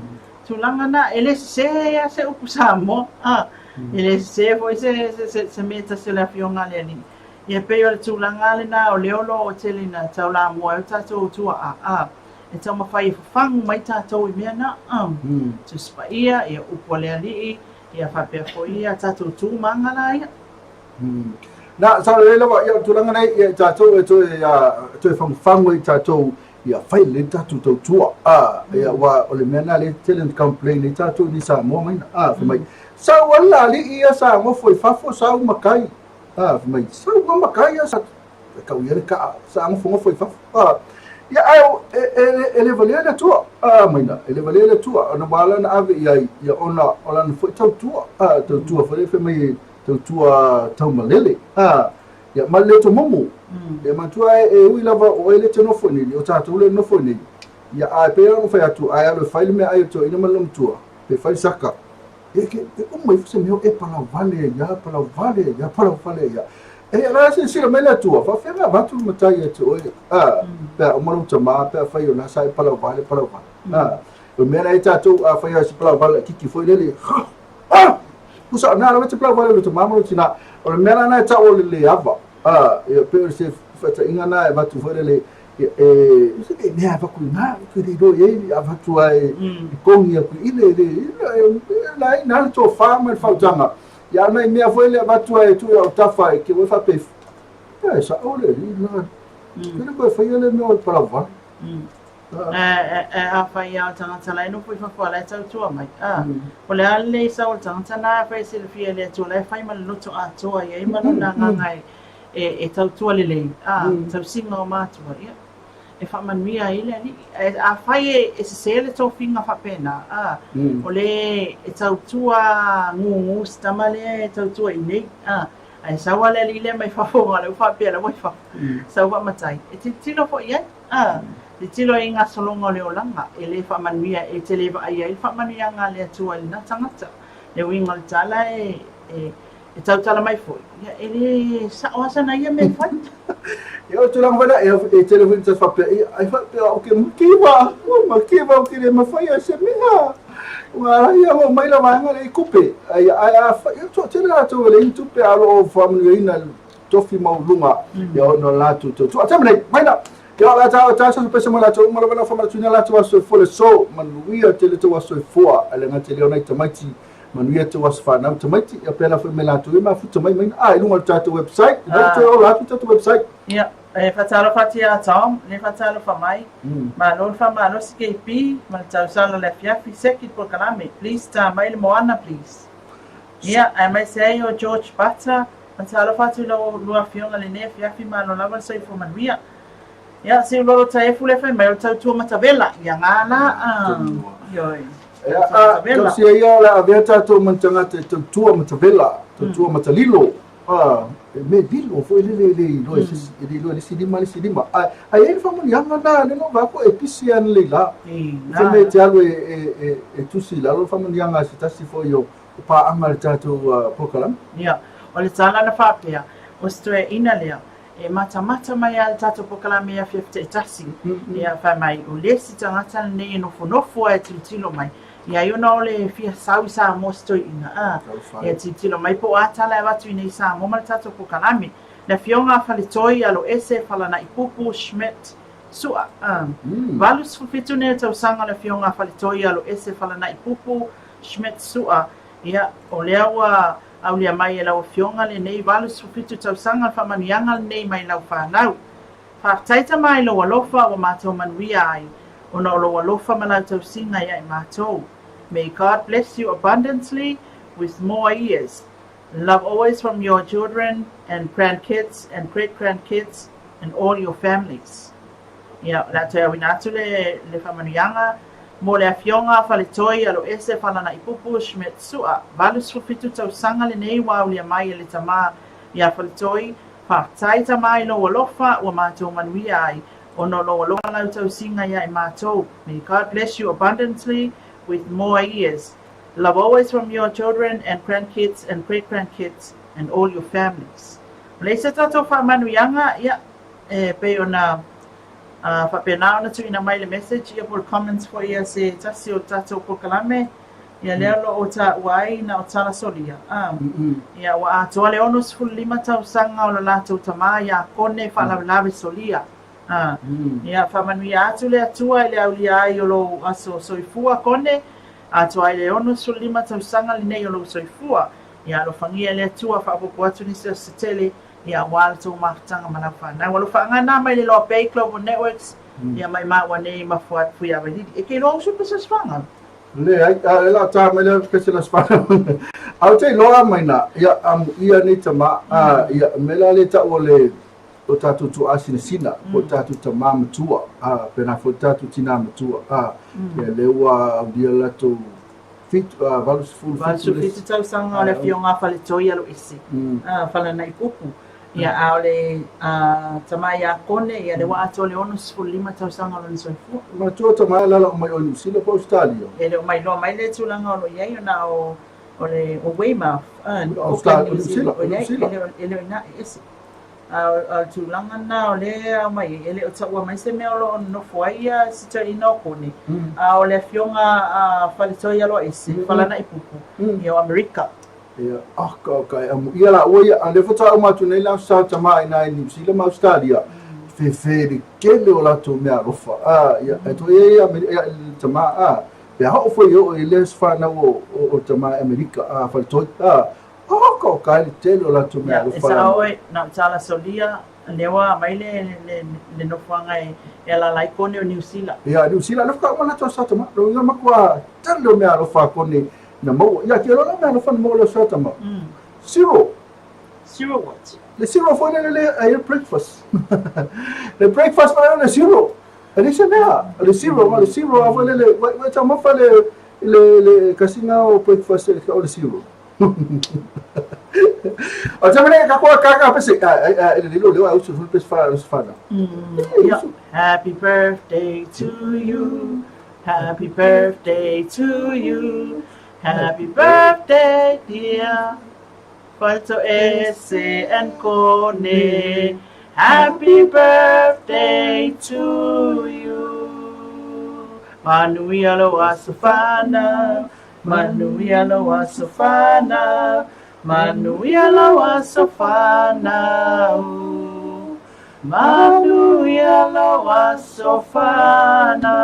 A: tulaga na, e le sese lava se upu Samoa, a, e le sese foi se, se, se, se mea e tasi o le Afioga a le Alii. Ia pei o le tulaga lena o lea o lo o tele ina taulamua ai o tatou tuaa, a, e taumafai e fafagu mai tatou i mea na, a, Tusi Paia, ia upu a le Alii, ia faapea foi ia tatou tu ma aga la ia.
C: Na, sa lelei lava, ia o le tulaga nei, ia i tatou e toe, toe fagufagu ai tatou, ia fai lelei le tatou tautua, a, ia aua o le mea lena lea e tele ina complain ai tatou i nei Samoa maina, a, fai mai, sau lava le alii ia sa nofo i fafo, sau makai, A, fai mai, sau nga makai ia sa tau ia le kaa, sa nofonofo i fafo. A, ia ae e, e, e le valea le Atua. A, maina, e le valea le Atua. Ona ua ala ona ave i ai, ia ona o lana foi tautua. A, tautua foi lea fai mai e tautua taumalele. A, ia ma le tomomo. Ia manatua e, e ui lava o oe lea e te nofo i nei, o tatou lea e nofo i nei. Ia ae pei lava ona fai atu, a e alu e fai le meaai a le toeaina ma le matua, pe fai le saka, E ke e uma ifo se mea e palauvale ai ia, palauvale ai ia, palauvale ai ia. E la silasila mai le Atua, faafefea ona avatu le matai ia te oe, a, pe a uma lou tama, pe afai o la sa e palauvale, palauvale. A, o le mea la e tatou, afai lava se palauvale laitiiti foi lele, a, pusa, na lava te palauvale o lou tama ma lou tina. O le mea la lena e tau o le le ava, a, ia pei o se faataitaiga lena e avatu foi lele, e se nei mea avatu i ina, ou te le iloa i ai, avatu lava e kogi atu i le, la e i ina le tofa ma le faautaga. Ia a o nai mea foi lea avatu lava e tuu i autafa e te i faapea, e sao le alii le la, e le toe faia le mea o le palauvale.
A: Afai lava o le tagata la e nofo i fafo a o la e tautua mai, a, o le a lelei sau o le tagata lena afai e silafia e le Atua o la e fai ma le loto atoa i ai ma lona agaga e e tautua lelei, a, tausiga o matua, ia, e faamanuia ai le Alii. Ae afai e sese le tofiga faapena, a, o le e tautua gugu si tama lea e tautua i inei, a, ae sau lava le alii lea mai fafo, aua o lea ua faapea o la ua i fafo, sau faamatai, e tilotilo foi i ai, a, tilotilo ai i gasologa o le olaga, e le faamanuia, e te le vaai ai le faamanuiaga a le Atua i lena tagata. Le uiga o le tala e, e E tautala mai foi, ia, e le sao lava sana ia mea e fai.
C: Ia, o le tulaga foi lea, e tele foi ina faapea, ia, ai faapea, ou te makiva, ua makiva, ou te le mafaia se mea. Ua ala ia oo mai la vaega lea i tupe. Ai, ai, a fai, ia, toatele latou e leai ni tupe, a o lo o faamanuiaina i le tofi maualuluga, ia ona o le latou tautua. A taimi nei, mai la, ia, o le a ta, ta aso pese mo latou uma lava na faamanatuina latou aso soifua le aso, manuia tele tou aso soifua, ae le gata i lea o nai tamaiti, Manuia tou aso fanau tamaiti, ia pēlā foi me latou e mafuta mai maina. A, i luga o le tatou website, i lalo toe ola atu tatou website.
A: Ia, e faatalofa atu ia Tom, le faatalofa mai. Malo le faamalosi KP ma le tausala le afiafi, seki le polokalame. Please ta mai le Moana please. Ia, aemaise ai o George Butter, faatalofa atu i lau lua afioga i lenei afiafi, malo lava le soifua manuia. Ia, siulolo taefu le fai mai o le tautua matavela. Ia ngā la, ioe.
C: Ia, tausia ia o le a avea tatou ma ni tagata e tautua matavela, tautua matalilo. E mea lilo foi lele e le iloa e se isi, e le iloa e le isi lima le isi lima. Ae e i ai le faamanuiaga lena, lea na ou vaai atu e pisi lava analeila. Fai mai e te alu e tusi i lalo le faamanuiaga a se tasi foi o paaga i le tatou polokalame.
A: Ia, o le tala na faapea, o se toeaina lea. E matamata mai lava le tatou polokalame i afiafi taitasi, ia fai mai, o le isi tagata lenei e nofonofo lava e tilotilo mai, ia ai ona o le fia sau i Samoa se toeaina, a, ia tilotilo mai po o a tala e avatu i inei i Samoa ma le tatou polokalame. Le Afioga a Faletoi, Aloese, Falanaipupu, Schmidt, Sua, a. 87 nei o tausaga o le Afioga a Faletoi, Aloese, Falanaipupu, Schmidt, Sua, ia, o lea ua Aulia mai e lau Afioga lenei 87 tausaga le faamanuiaga lenei mai lau fanau. Faafetai Tama i lou alofa ua matou manuia ai ona o lou alofa ma lau tausiga ia i matou. May God bless you abundantly with more years. Love always from your children and grandkids and great grandkids and all your families. Ia, o le a toe auina atu le, le faamanuiaga mo le Afioga a Faletoi Aloese Falanaipupu Schmidt Sua, 87 tausaga lenei ua aulia mai e le tama iā Faletoi, Faafetai tama i lou alofa ua matou manuia ai, ona o lou alofa lau tausiga ia i matou. May God bless you abundantly with more years. Love always from your children and grandkids and great grandkids and all your families. O le isi o tatou faamanuiaga, ia, E pei ona faapena ona tuuina mai le message ia po o le comments foi ia se tasi o tatou polokalame, ia lea o lo o taua ai na o tala solia. Ia ua atoa le 65 tausaga o lo latou tama ia Kone faalavelave solia. Ia faamanuia atu le Atua i le aulia ai o lou aso soifua Kone, atoa ai le 65 tausaga lenei o lou soifua. Ia alofagia e le Atua faaopoopo atu nisi aso se tele Ia aua le tou mafutaga ma lau fanau. Alofaaga na mai le Loa Bay Global Networks, ia mai maua nei ma Fuiavailili. E ke iloa usu pese sfanga?
C: Leai, a e la ta mai le pese la sfanga. A o te iloa mai na, ia amu ia nei tama, a ia me la le tau o le o tātou tuaa sinasina, po o tātou tamā matua, a pēnā foi tātou tinā matua, a ia le ua aulia latou fitu, a, 87 le
A: 87 tausaga o le Afioga a Faletoi Aloisi, a, Falanaipupu. Ia, a o le tama ia Kone, ia lea ua atoa le 65 tausaga o lona soifua.
C: Manatua tama e lala mai o Niu Sila po Australia.
A: E le o mailoa mai le tulaga o lo o i ai ona o o le o Weymouth, a,
C: Australia, Niu Sila, Niu Sila.
A: E le o i ina e ese. A o le tulaga lena o lea e ao mai ai, e le o taua mai se mea o lo o nonofo ai ia si toeaina o Kone, a o le afioga a Faletoi Aloaese, Falanaipupu, ia o Amerika.
C: Ia, oh, ka, ka e amu ia la ua ia, a lea faatoa uma atu nei la sa tama i nai Niu Sila ma Australia, fefe le tele o latou mea alofa, a, ia, e toe ia ia, ia, tama, a, pe a oo foi o i le whanau o tama Amerika, a, Faletoi, a, Oh, ka o kai le tele o latou mea
A: alofa. E sao oe, na o tala solia, lea ua aumai le, le, le nofoaga e, e alala ai Kone o Niu Sila.
C: Ia, Niu Sila, lea faatoa uma latou sa tama. Lo ia matua tele o mea alofa Kone na maua. Ia, ke lola mea alofa na maua leo sa tama. Zero.
A: Zero what?
C: Le zero foi le le ai breakfast. Le breakfast foi le zero. E le se mea, le zero, ma le zero a foi le le, wai taumafa le le le kasina o breakfast o le zero. O te mene ka koa kaka pese e le lilo leo au su pese fa su fa.
A: Yeah. Happy birthday to you. Happy birthday to you. Happy birthday dear Faletoese and Kone. Happy birthday to you. Manuia lou aso fanau. Manuia lou aso fanau, manuia lou aso fanau. Manuia lou aso fanau.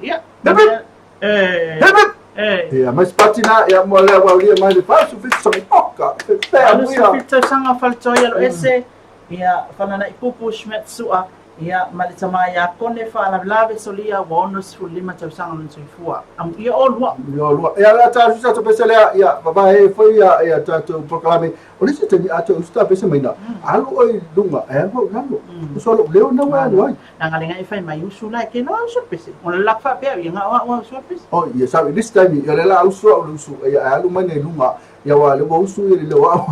A: Ia.
C: Hip hip.
A: Eh.
C: Hip hip.
A: Eh.
C: Ia, mai spati na, ia mo lea wa ulia mai le fasu fitu sa oka. Fe fe
A: amuia. Fitu tausaga Faletoi Aloese, ia Falanaipupu Schmidt Sua, Ia, ma le tama ia Kone faalavelave solia ua 65 tausaga lona soifua. Amuia olua.
C: Amuia olua. Ia, lea tatou tatou pese lea, ia, vavae foi ia, ia tatou polokalame. O le isi taimi a toe usu ta pese mai na, alu oe i luga, e alu au i lalo. Usu lou leo na ua e alu ai.
A: Leaga le ngai fai mai usu la e ke noa usu le pese. Ona lak faapea ia nga o au usu le pese.
C: Oh, ia sa i le isi taimi, ia le la usu au le usu, ia e alu mai nei luga, Ia wa le ua usu ia le leo au.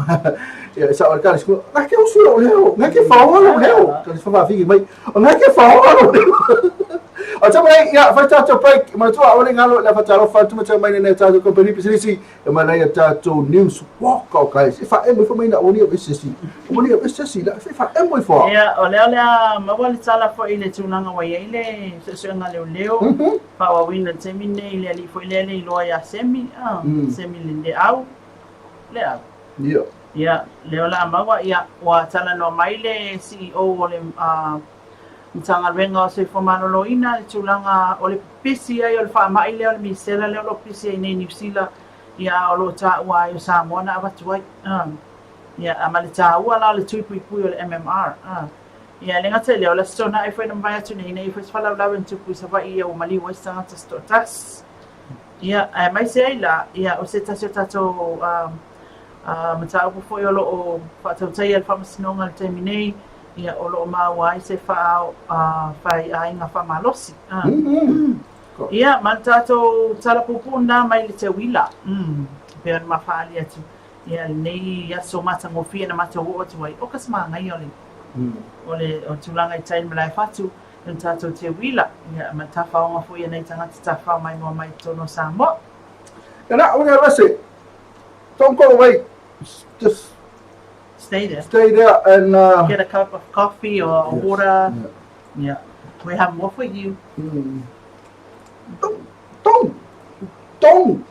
C: Ia sa o le kale sku. Nga ke usu lou leo. Nga ke whaoa lou leo. Kale whawhawhiki mai. O nga ke whaoa lou leo. O te mai, ia, fai tātou break, manatua, o le ngalo, le whatalofa, tu matai mai nei tātou company pisilisi, e mai nei tātou news walk, o kai, se wha emo fo mai na oni o sesi, oni o sesi, la, se wha emo fo.
A: Ia, o lea o le a maua le tala foi i le tulaga ua i ai le suesuega leoleo, faaauauina i le taimi lenei i le alii foi lea e le iloa ia Semi, Semi Leau, Leau.
C: Ia.
A: Ia, lea o le a maua, ia, ua talanoa mai le CEO o le Matagaluega o Soifua Maloloina i le tulaga o le pipisi ai o le faamai lea o le misela lea o lo o pipisi ai nei i Niu Sila, ia, o lo o taua ai o Samoa na avatu ai. Ia, ma le taua la o le tui puipui o le MMR. Ia, e le gata i lea, o le Aso Toonai foi na mavae atu nei, ina ia fai se faalavelave na tupu i Savaii ia ua maliu ai se tagata se toatasi. Ia, aemaise ai la, ia, o se tasi o tatou mataupu foi o lo o faatautaia e le Faamasinoga i le taimi nei, ia, o lo o maua ai se faiaiga faamalosi. Ia, ma le tatou tala puupuu lena mai le teuila, e pei ona ma faaali atu, ia, lenei aso matagofie na matou oo atu ai, oka se manaia o le, o le o tulaga i tai i le malaefatu, le tatou teuila, ia, ma le tafaoga foi a nai tagata tafafao maimoa mai i totonu o Samoa.
C: And that, well, that's it. Don't go away. Just
A: stay there.
C: Stay there and
A: get a cup of coffee or
C: yes,
A: water.
C: Yeah.
A: Yeah. We have more for you.
C: Don't, don't, don't.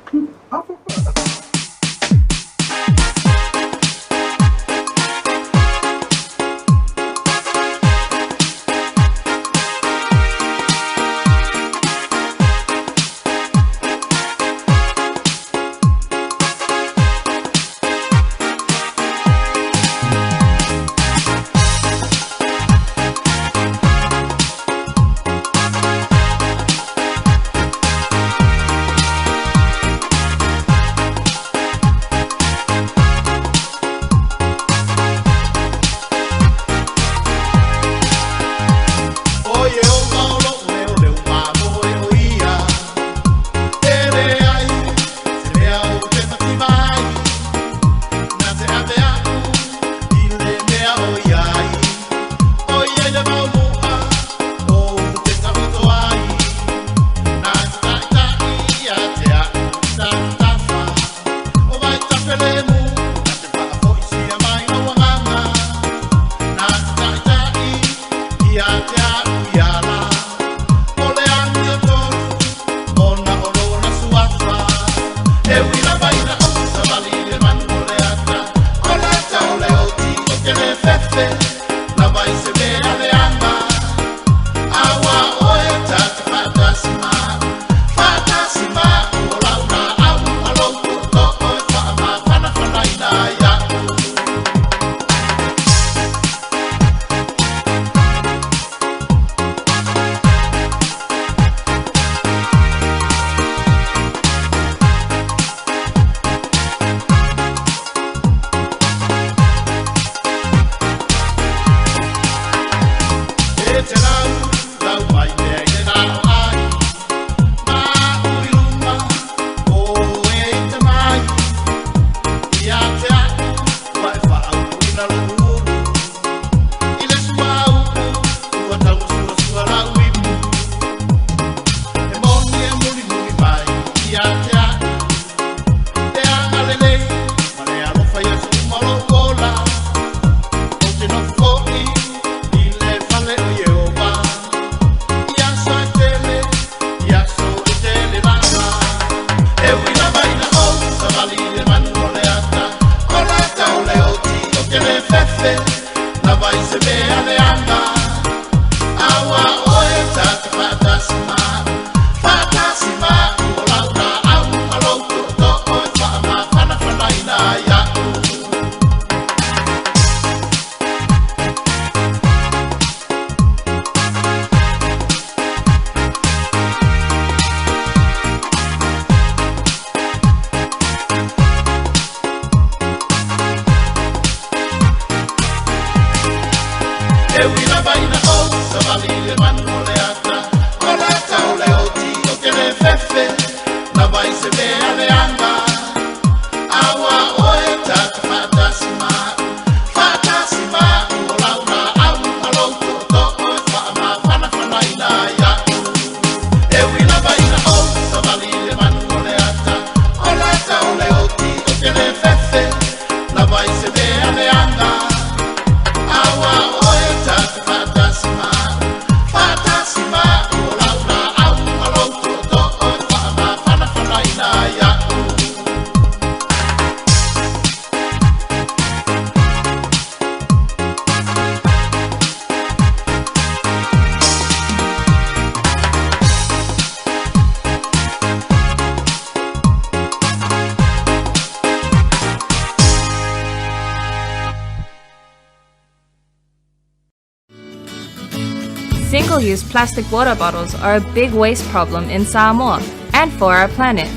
D: Single-use plastic water bottles are a big waste problem in Samoa and for our planet.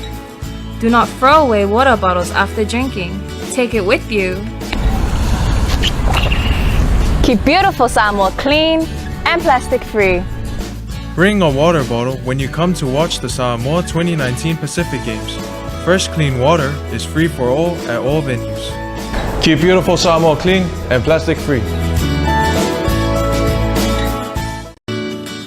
D: Do not throw away water bottles after drinking. Take it with you. Keep beautiful Samoa clean and plastic free.
E: Bring a water bottle when you come to watch the Samoa 2019 Pacific Games. Fresh, clean water is free for all at all venues.
F: Keep beautiful Samoa clean and plastic free.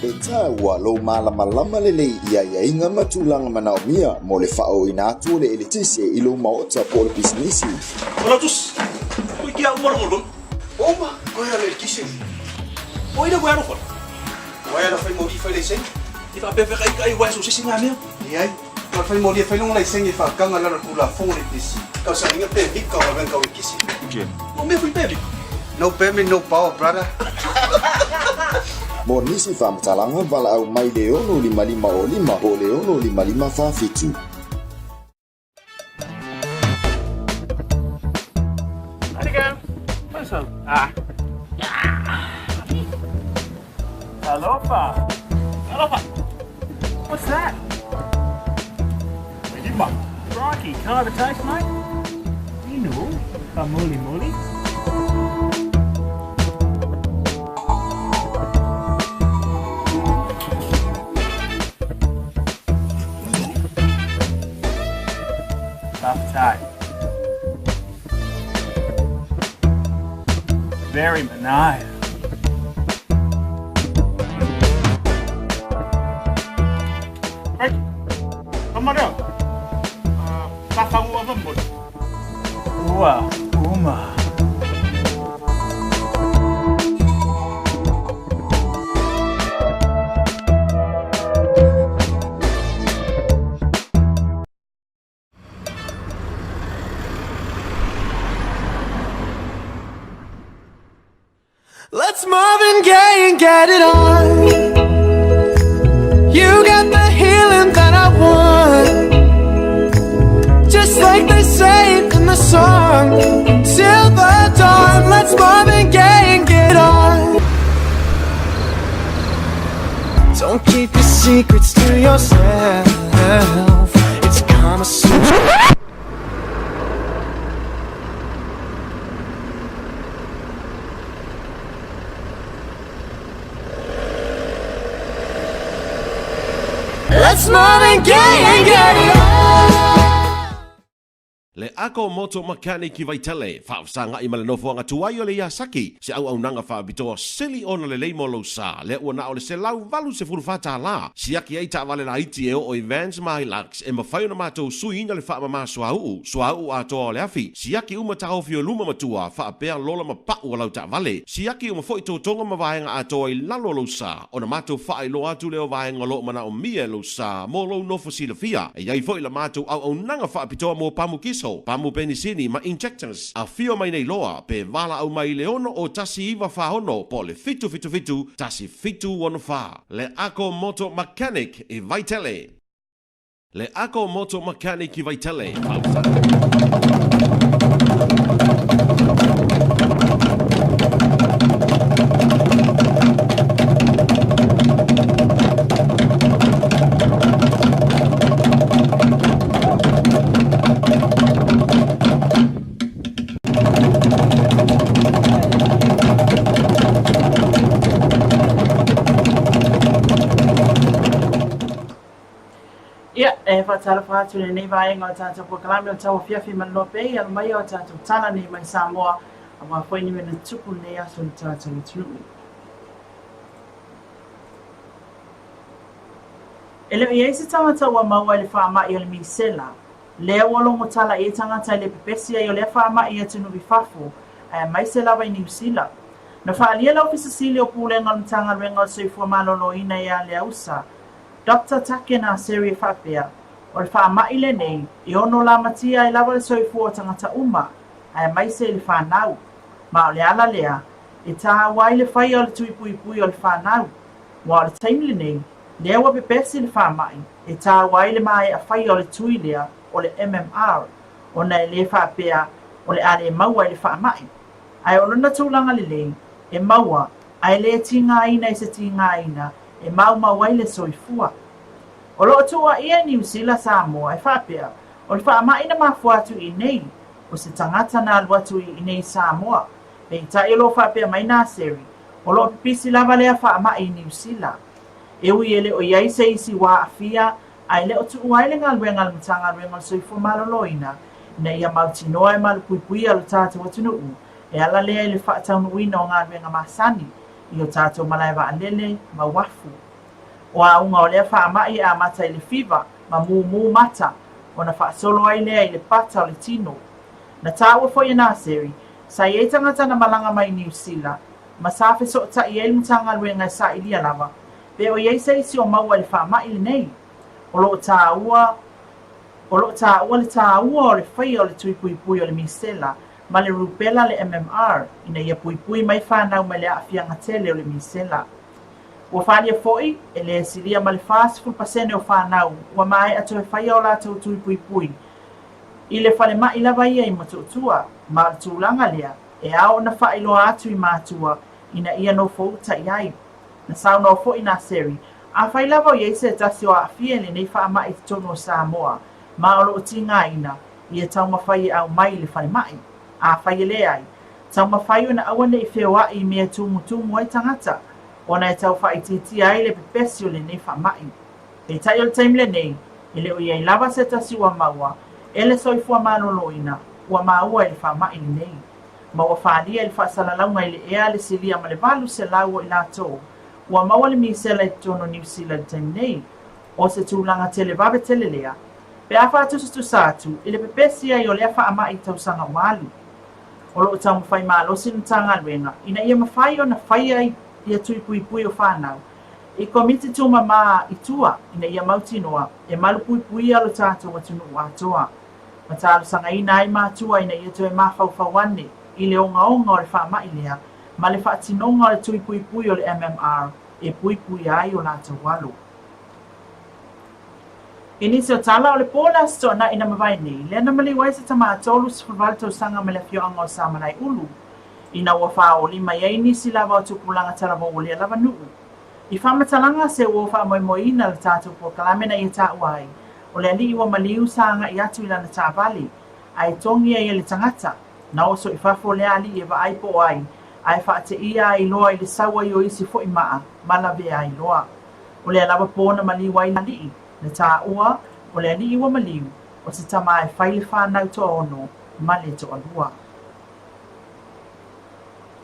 G: E taua lou malamalama lelei i aiaiga ma tulaga manaomia mo le faaooina atu o le eletise i lou maota po o le pisinisi.
H: Ola tus, koe ki a uma rongo lona. Uma, koe a le eletise. O ina koe alofa. Wai ala fai moli fai laisenge. I faapea kai kai wai so sisi ngā mea. Leai, na fai moli e fai longa laisenge e whakanga lalo tulafono le pisi. Kau sa inga pe vika o venga o kisi. O mea fai pe vika. No permit, no power, brother.
G: Mo nisi faamatalaga, valaau mai le 6 5 o 5 po o le 6 5 5 4 7.
A: Ah. Alofa. Alofa. What's that? Crikey, can I have a taste, mate? You know, a mooly mooly. Tough tie. Very benign. Right. Come on down. Ua uma.
I: Let's Marvin Gaye and get it on. You got the healing that I want. Just like they say in the song. Till the dawn, let's Marvin Gaye and get on. Don't keep your secrets to yourself. It's Kama Sutra. Let's Marvin Gaye and get it on.
J: Le Ako Moto Mechanic i Vaitele, faafesagai ma le nofoaga tuai o le Yasaki, se auaunaga faapitoa sili ona lelei mo lou sa, lea ua na o le $184, siaki ai taavale laiti e oo i vans ma Hilux, e mafai ona matou suiina le faamama suauu, suauu atoa o le afi, siaki uma taofi o luma ma tua, faapea lola ma pau o lau taavale, siaki uma foi totoga ma vaega atoa i lalo o lou sa, ona matou faailoa atu lea o vaega o lo o manaomia e lou sa mo lou nofo silafia. E i ai foi la matou auaunaga faapitoa mo pamu kiso, pamu penisini ma injectors. Afio mai nei loa pe valaau mai i le 6 0 1 9 4 6 po o le 777 1 7 6 4. Le Ako Moto Mechanic i Vaitele. Le Ako Moto Mechanic i Vaitele.
A: Ia, e faatalofa atu i lenei vaega o le tatou polokalame o le Tauafiafi Manua Pea i alo mai o tatou tala nei mai Samoa, aua foi ni mea na tupu i lenei aso i le tatou atunuu. E le o i ai se tagata ua maua i le faamai o le misela, lea ua logo tala i ai tagata i le pepesi ai o lea faamai i atunuu i fafo, aemaise lava i Niu Sila. Na faaalia le Ofisa Sili o Pulega o le Matagaluega o le Soifua Maloloina ia Leausa, Doctor Take Naseri e faapea, o le faamai lenei, e ono lamatia ai lava le soifua o tagata uma, aemaise i le fanau. Ma o le ala lea, e tāua ai le faia o le tui puipui o le fanau. Aua o le taimi lenei, lea ua pepesi le faamai, e tāua ai le maea faia o le tui lea, o le MMR, ona e le faapea o le a le maua i le faamai. Ae o lona tulaga lelei, e maua, ae le tigaina i se tigaina, e maumau ai le soifua. O lo o tuuaia e Niu Sila Samoa e faapea, o le faamai na mafua atu i inei, o se tagata na alu atu i inei i Samoa. Peitai o lo o faapea mai Naseri, o lo o pipisi lava lea faamai i Niu Sila. E ui e le o i ai se isi ua aafia, a e le o tuua ai le galuega a le Matagaluega o le Soifua Maloloina ina ia mautinoa e malupuipuia lo tatou atunuu e ala lea i le faataunuuina o galuega masani i o tatou malae vaalele ma uafu. O auga o lea faamai e amata i le fiva ma mumu mata ona faasolo ai lea i le pata o le tino. Na taua foi e Naseri, sa i ai tagata na malaga mai Niu Sila ma sa fesootai ai le Matagaluega e sailia lava pe o i ai se isi o maua i le faamai lenei. O lo o taua O lo o taua le taua o le faia o le tui puipui o le misela ma le rupela le MMR ina ia puipui mai fanau mai le aafiaga tele o le misela. Ua faaalia foi, e le silia ma le 40% o fanau ua maea toe faia o latou tui puipui i le falemai lava ia i Motootua, ma o le tulaga lea e ao ona faailoa atu i matua ina ia nofouta i ai. Na saunoa foi Naseri, afai lava o i ai se tasi o aafia i lenei faamai i totonu o Samoa, ma o lo o tigaina, ia taumafai e aumai i le falemai. Afai e leai, taumafai ona aua ne i feoai i mea e tumutumu ai tagata, ona e tau faaitiitia ai le pepesi o lenei faamai. Peitai o le taimi lenei, e le o i ai lava se tasi ua maua e le soifua maloloina ua maua i le faamai lenei. Ma ua faaalia i le faasalalauga i le ea le silia ma le 800 o i latou ua maua le misela i totonu o Niu Sila i le taimi nei. O se tulaga televave tele lea, pe a faatusatusa atu i le pepesi ai o lea faamai i tausaga ua alu. O lo o taumafai malosi le Matagaluega ina ia mafai ona faia ia tui puipui o fanau i komiti tumama i tua ina ia mautinoa e malupuipuia lo tatou atunuu atoa. Ma talosagaina ai matua ina ia toe mafaufau ane i le ogaoga o le faamai lea ma le faatinoga o le tui puipui o le MMR e puipuia ai o latou alo. I nisi o tala, o le po o le Aso Toonai na mavae nei, lea na maliu ai se tama 38 tausaga mai le afioaga o Samalaeulu, ina ua faaoli mai ai nisi lava o tupulaga talavou o lea lava nuu. I faamatalaga se ua faamoemoeina le tatou polokalame na ia taua ai, o le alii ua maliu sa agai atu i lana taavale, ae togi ai e le tagata. Na oso i fafo lea alii e vaai po o ai, ae faateia ai loa i le sau ai o isi foi maa ma lavea ai loa. O lea lava po na maliu ai le alii, na taua, o le alii ua maliu, o se tama e fai le fanau toaono ma le toalua.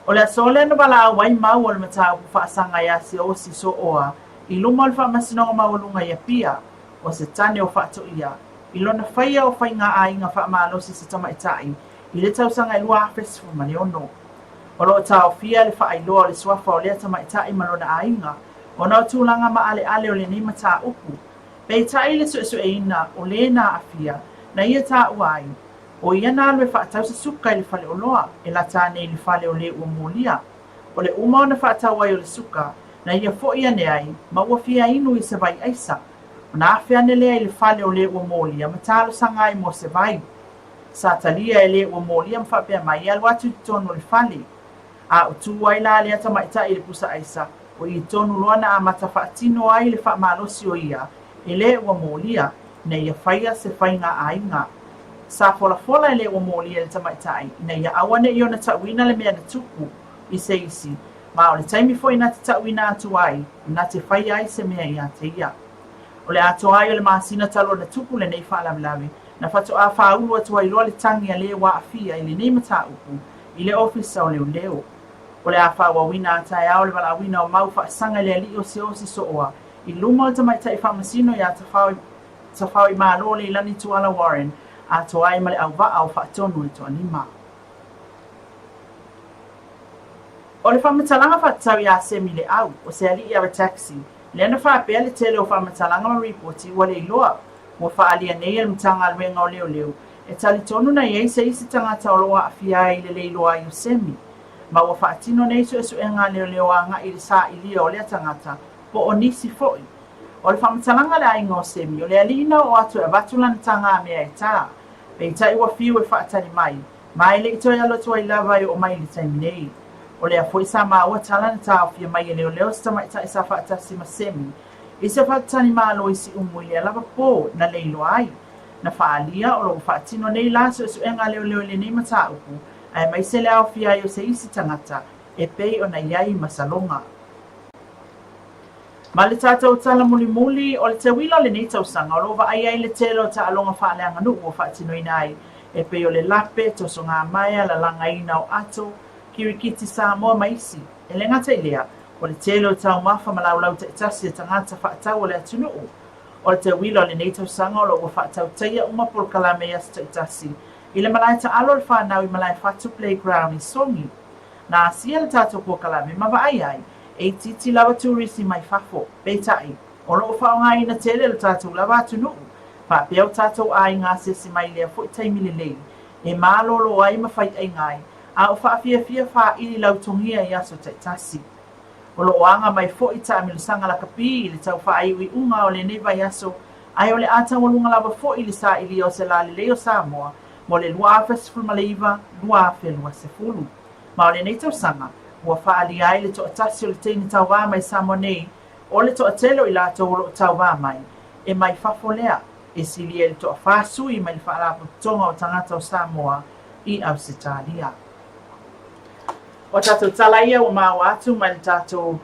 A: O le aso lea na valaau ai mau o le mataupu faasaga ia Siaosi Sooa i luma o le Faamasinoga Maualuga i Apia, o se tane o faatoia, i lona faia o faiga aiga faamalosi se tamaitai i le tausaga e 2016. O lo o taofia le faailoa o le suafa o lea tamaitai ma lona aiga ona o tulaga maaleale o lenei mataupu. Peitai i le suesueina o le na aafia na ia taua ai, o ia na alu e faatau se suka i le faleoloa e lata ane i le fale o le ua molia. O le uma ona faatau ai o le suka, na ia foi ane ai ma ua fia inu i se vai aisa. Ona afe ane lea i le fale o le ua molia ma talosaga ai mo se vai. Sa talia e le ua molia ma faapea mai e alu atu i totonu o le fale. A o tu ai la lea tamaitai i le pusa aisa, o i tonu loa na amata faatino ai le faamalosi o ia e le ua molia, ina ia faia se faiga aiga. Sa folafola e le ua molia i le tamaitai ina ia aua ne i ona tauina le mea na tupu i se isi, ma o le taimi foi na te tauina atu ai na te faia ai se mea ia te ia. O le atoa ai o le masina talu ona tupu lenei faalavelave, na faatoa faaulu atu ai loa le tagi a le ua aafia i lenei mataupu i le Ofisa o Leoleo. O le a faaauauina a taeao le valaauina o mau faasaga i le alii o Siaosi Sooa i luma o le tamaitai faamasino iā Tafaoimalo Leilani Tuala Warren atoa ai ma le auvaa o Faatonu e toalima. O le faamatalaga faatatau iā Semi Leau, o se alii ave taxi, lea na faapea le tele o faamatalaga ma ripoti ua le iloa ua faaalia nei e le Matagaluega o Leoleo e talitonu na i ai se isi tagata o lo o aafia ai i le le iloa ai o Semi. Ma ua faatino nei suesuega a leoleo agai i le sailia o lea tagata po o nisi foi. O le faamatalaga a le aiga o Semi, o le alii na oo atu e avatu lana tagamea e tā. Peitai ua fiu e faatali mai, ma e le i toe alu atu ai lava e oo mai i le taimi nei. O lea foi sa maua tala na taofia mai e leoleo se tamaitai sa faatasi ma Semi i se faletalimalo i Siumu i lea lava po na le iloa ai. Na faaalia o lo o faatino nei la suesuega a leoleo i lenei mataupu, aemaise le aofia ai o se isi tagata e pei ona i ai masaloga. Ma le tatou tala mulimuli, o le teuila o lenei tausaga o lo o vaai ai le tele o taaloga faaleaganuu ua faatinoina ai, e pei o le lape, tosogamaea, lalagaina o ato, kirikiti Samoa ma isi. E le gata i lea, o le tele o taumafa ma laulau taitasi a tagata faatau o le atunuu. O le teuila o lenei tausaga o lo o ua faatautaia uma polokalame i aso taitasi i le malae taalo o le fanau i Malaefatu Playground i Sogi. Na asia le tatou polokalame ma vaai ai, e itiiti lava turisi mai fafo, peitai, o lo o faaaogaina tele lo tatou lava atunuu, faapea o tatou aiga asiasi mai i lea foi taimi lelei e malolo ai ma faiaiga ai, a o faafiafia faaili lautogia i aso taitasi. O lo o aga mai foi taamilosaga lakapi i le tau faaiuiuga o lenei vaiaso, ae o le a taualuga lava foi le sailia o se lalelei o Samoa mo le 2019, 2020. Ma o lenei tausaga, ua faaalia ai le toatasi o le teine tauva mai Samoa nei, o le toatele o i latou o lo o tauva mai, e mai fafo lea, e silia i le toafa sui mai le Faalapotopotoga o Tagata o Samoa i Ausetalia. O tatou tala ia ua maua atu mai le tatou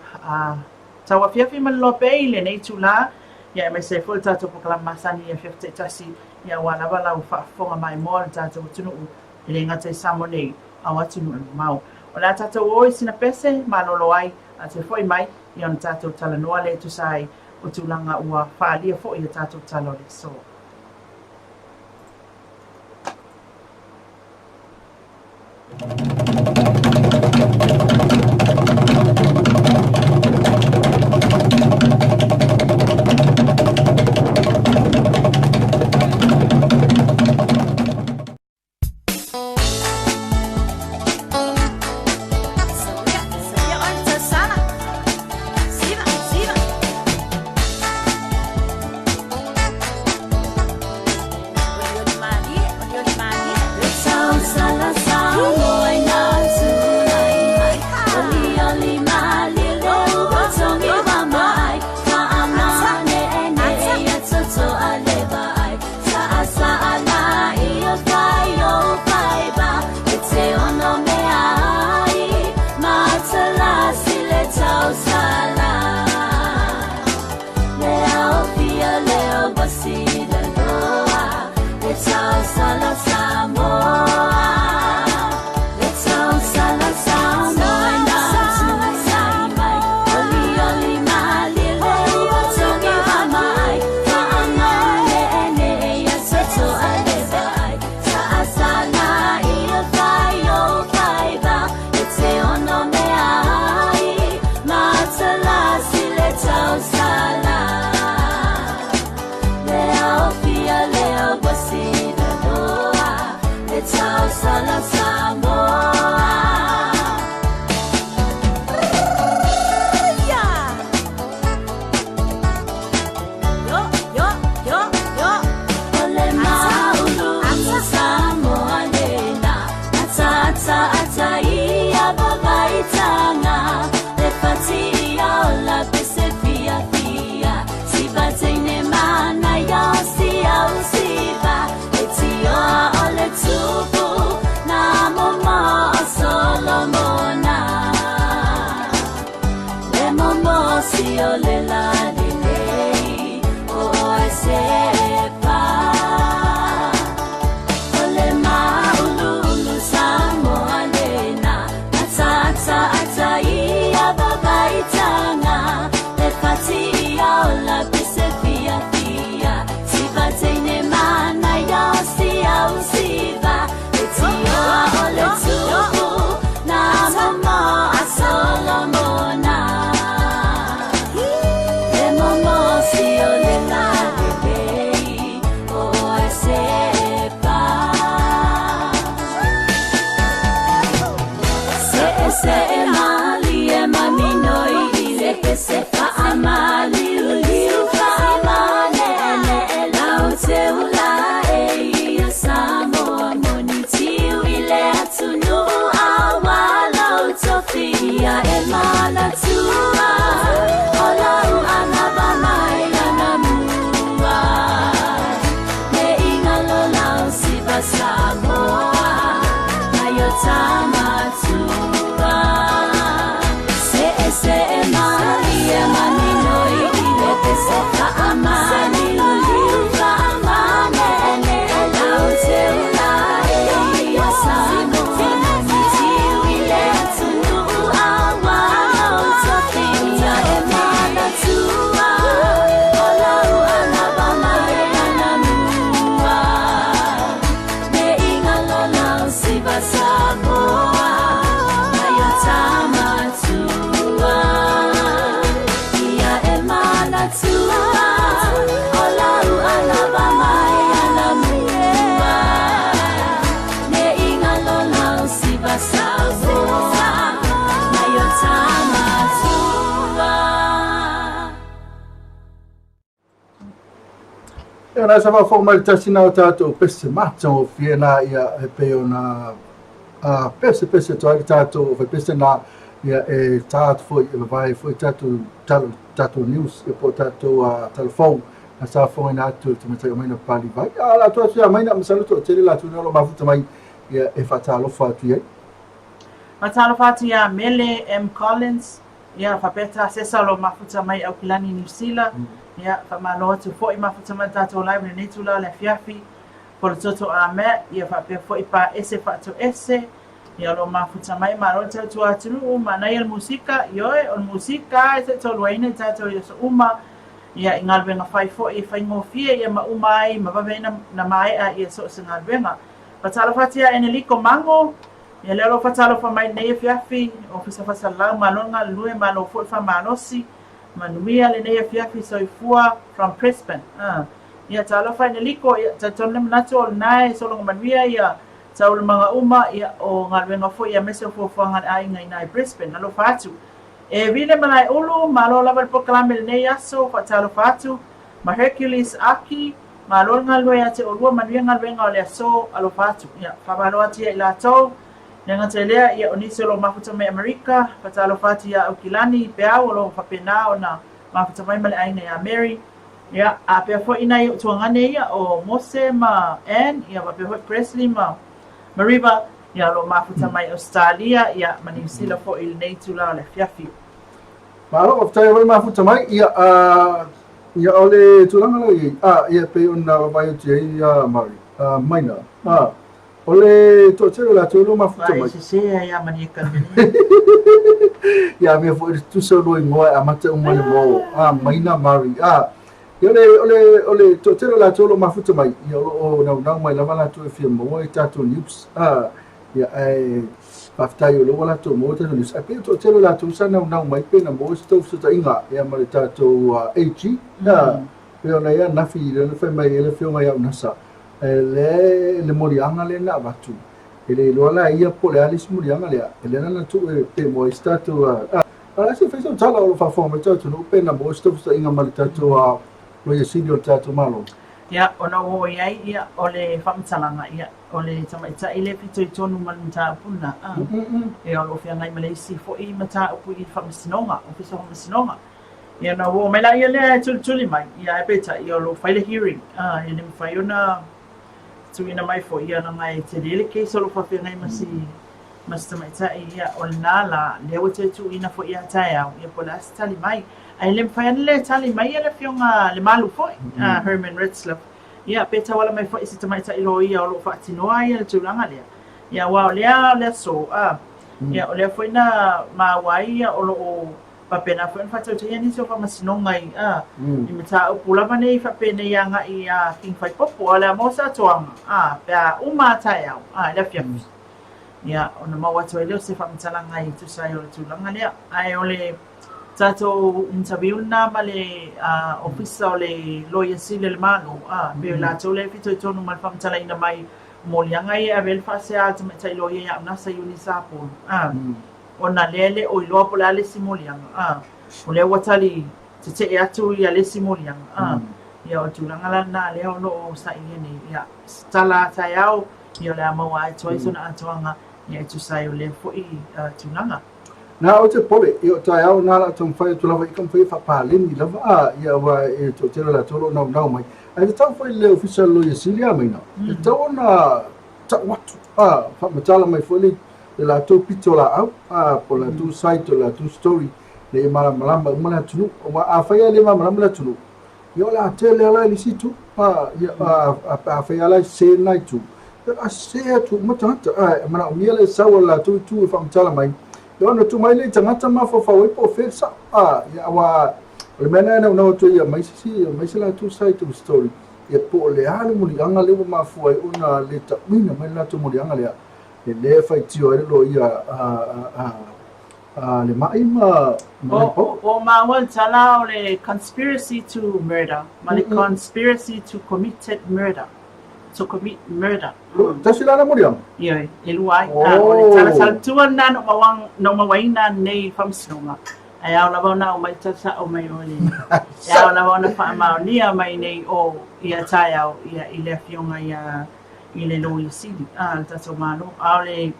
A: tauafiafi ma le loa pea i lenei itulā, ia aemaise ai foi le tatou polokalame masani i afiafi taitasi, ia aua lava lau faafofoga maimoa o le tatou atunuu, e le gata i Samoa nei, a o atunuu e mamao. O le a tatou o i sina pese malolo ai, a toe foi mai, ia ona tatou talanoa lea e tusa ai o tulaga ua faaalia foi i a tatou tala o le aso.
C: Ia, na sa faafofoga mai le tasi na o tatou pese matagofie na ia e pei ona a pese pese atu ai le tatou faipese na ia e tā atu foi e vavae foi tatou talo tatou news ia po o tatou uh, talafou na sa fofogaina atu e le tamaitai o Maina Papalivai. A la atu atu ia Maina masalo toatele latou na o lo o mafuta mai ia e faatalofa atu i ai.
A: Faatalofa atu ia Mele M Collins, ia faapea Tasesa o lo o mafuta mai Aukilani Niu Sila, ia faamalo atu foi mafuta mai le tatou live i lenei itula o le afiafi. Polototo Ahmed, ia faapea foi Paese Faatoese, ia o lo o mafuta mai, malo le tautua atunuu, manaia le musika, ioe, o le musika e taitauluaina i tatou i aso uma, ia i galuega fai foi e faigofie ia ma uma ai ma vave ai na maea ia so o se galuega. Faatalofa atu ia Eneliko Mago, ia lea o lo o faatalofa mai lenei afiafi, Ofisa Faasallau, malo le galulue, malo foi le faamalosi, manuia lenei afiafi, soifua from Brisbane. Uh. Ia, talofa Eneliko, ia, talitonu le manatu o lena e sologa manuia ia taualumaga uma, ia, o galuega foi aemaise o fuafuaga a le aiga i ina i Brisbane. Alofa atu. E Vile Malaeulu, malo lava le polokalame i lenei aso, faatalofa atu. Ma Hercules Aki, malo le galulue ia te oulua, manuia galuega o le aso, alofa atu. Ia, faamalo atu ia i latou. Le gata i lea, ia, o nisi o lo o mafuta mai Amerika, faatalofa atu ia Aukilani Peau o lo o faapena ona mafuta mai ma le aiga ia Mary. Ia, a pea foi nai ou tuagane ia, o Mose ma Ann, ia faapea foi Presley ma Mariva, ia o lo o mafuta mai Ausetalia, ia ma Niu Sila foi i lenei itula o le afiafi.
C: Malo, faafetai foi mafuta mai. Ia, a, ia o le tulaga la i ai, a, ia pei ona vaavaai atu i ai ia Mari, a, Maina, a, O le toatele o latou o lo o mafuta mai.
A: Vai sese ai a mani e kalmene.
C: Ia mea foi le tusa o lua igoa e amata uma i le mo. A Maina Mari. A ia o le o le o le toatele o latou o lo o mafuta mai. Ia o lo o naunau mai lava latou e fia maua i tatou news. A ia ae faafetai o lea ua latou maua tatou news. Ae pei o toatele o latou sa naunau mai pe na maua se tou fesootaiga ia ma le tatou AG. A pei ona ia ananafi lea na fai mai ai le afioga ia Unasa. E le le moliaga lea na avatu, e le iloa la e ia po o le a le isi moliaga lea, e lea la na tuu e pe mo ai se tatou a a se fai sau tala o lo o faafofoga mai le tatou atunuu pe na maua se taufusaina ma le tatou a Loia Sili o le tatou Malo.
A: Ia, ona ua oo i ai, ia, o le faamatalaga, ia, o le tamaitai lea e fitoitonu ma le mataupu lena, a, ia, o lo o feagai ma le isi foi mataupu i le Faamasinoga, Ofisa o Faamasinoga. Ia ona ua oo mai laia lea e tulituli mai, ia ae peitai ia o lo o fai le hearing, a, e le mafai ona tuuina mai foi, ia leaga e tele le case o lo o faafeagai ma si ma si tamaitai, ia o lena la, lea ua toe tuuina foi ia taeao, ia po o le a se tali mai. Ae le mafai ona le tali mai le afioga Lemalu foi, a Herman Retzlaff, ia pe tauala mai foi i se tamaitai loia o lo o faatinoa ia le tulaga lea. Ia aua o lea o le aso, a, ia o lea foi na maua ai ia o lo o Faapena foi ona faatautaia nisi o faamasinoga i a i mataupu lava nei faapenei agai iā King Faipopo, a o le a maua se atoaga a pe a uma a taeao a i le afiafi. Ia, ona maua atu ai lea o se faamatalaga e tusa ai o le tulaga lea. Ae o le tatou interview lena ma le Ofisa o le Loia Sili a le Malo, a, pei o i latou lea e fitoitonu ma le faamatalaina mai o moliaga ia e ave ai le faasea a le tamaitai loia ia Unasa Eunice Apolo, a. Ona lea e le o iloa po o le a le isi moliaga, a, o lea ua tali tetee atu ia le isi moliaga, a, ia o le tulaga la lena lea o lo o sailia nei, ia, se tala a taeao, ia o le a maua atu ai sona atoaga, ia e tusa ai o lea foi tulaga.
C: Na ou te pole, ia o taeao na la taumafai atu lava i taumafai e faapaleni lava, a, ia aua e toatele o latou o lo o naunau mai. Ae tatau foi i le Ofisa o le Loia Sili a Maina, e tatau ona tau atu, a, faamatala mai foi le le latou pito laau, a, po o le latou side o le latou story, ina ia malamalama uma le atunuu. Aua afai lava e le malamalama le atunuu, ia o le a tele lava la i le isi itu. A, ia, a, a, pe afai lava la e sese lena itu, ia o le a sese atu uma tagata. A, e manaomia le sau a le latou itu e faamatala mai, ia ona tuu mai lea i tagata mafaufau ai po o fea le sao. A, ia aua o le mea lena e naunau atu ai ia aumai se isi, aumai se latou side of the story, ia po o le a le moliaga lea ua mafua ai ona le tauina mai le latou moliaga lea. E le faitio ai le loia a le maʻi ma le
A: pou. Ua maua le tala o le conspiracy to murder ma le conspiracy to committed murder, to commit murder.
C: Tasi la na moliaga?
A: Ioe, e lua ai. O le tala talatua lena na ou mauaina nei faamasinoga. Ae ao lava ona aumai tala sa'o mai o le e ao lava ona faamaonia mai nei o ia taeao ia i le afioga ia i le Loia Sili a le tatou Malo. A o le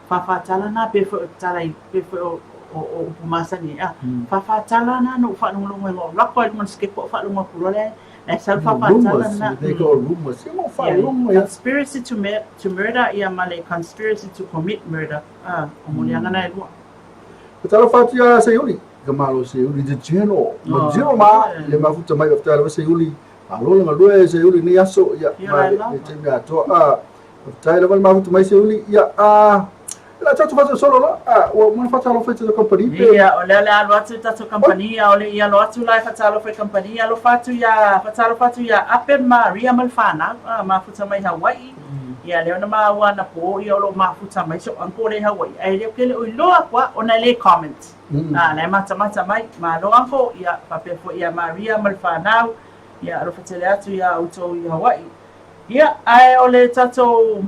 A: fāfātala na pe foi o tala i pe foi o o o upu masani ai a fāfātala na na ou faalogologo ai ua ou alu atu lava i luga o le sikepu ou faalogo atu loa lea e sau le fāfātala
C: na. They call rumors. Ia mo faalogo ia.
A: Conspiracy to to murder ia ma le conspiracy to commit murder a o moliaga na e lua.
C: Ko talofa atu ia Seiuli, ka malo Seiuli, the general, ma general ma, le mafuta mai o lava Seiuli, malo le galue Seiuli nei aso, ia, ma le taimi atoa, a, faafetai lava le mafuta mai Seiuli, ia, a, la tatou faasolosolo loa, a, ua uma ona faatalofa i tatou kamupani
A: pe? Ia, o lea o le a alu atu i tatou kamupani, ʻaʻole i alo atu la e faatalofa i kamupani, alofa atu iā, faatalofa atu iā Ape ma Maria ma le fanau, a, mafuta mai Hawaiʻi, Ia, lea ona maua anapo, ia o lo o mafuta mai soʻu uncle lea i Hawaii, ae le, ou te le o iloa aku a, ona e le comment. A, la e matamata mai, malo uncle, ia, faapea foi ia Maria ma le fanau, ia, alofa tele atu iā outou i Hawaii. Ia, ae o le tatou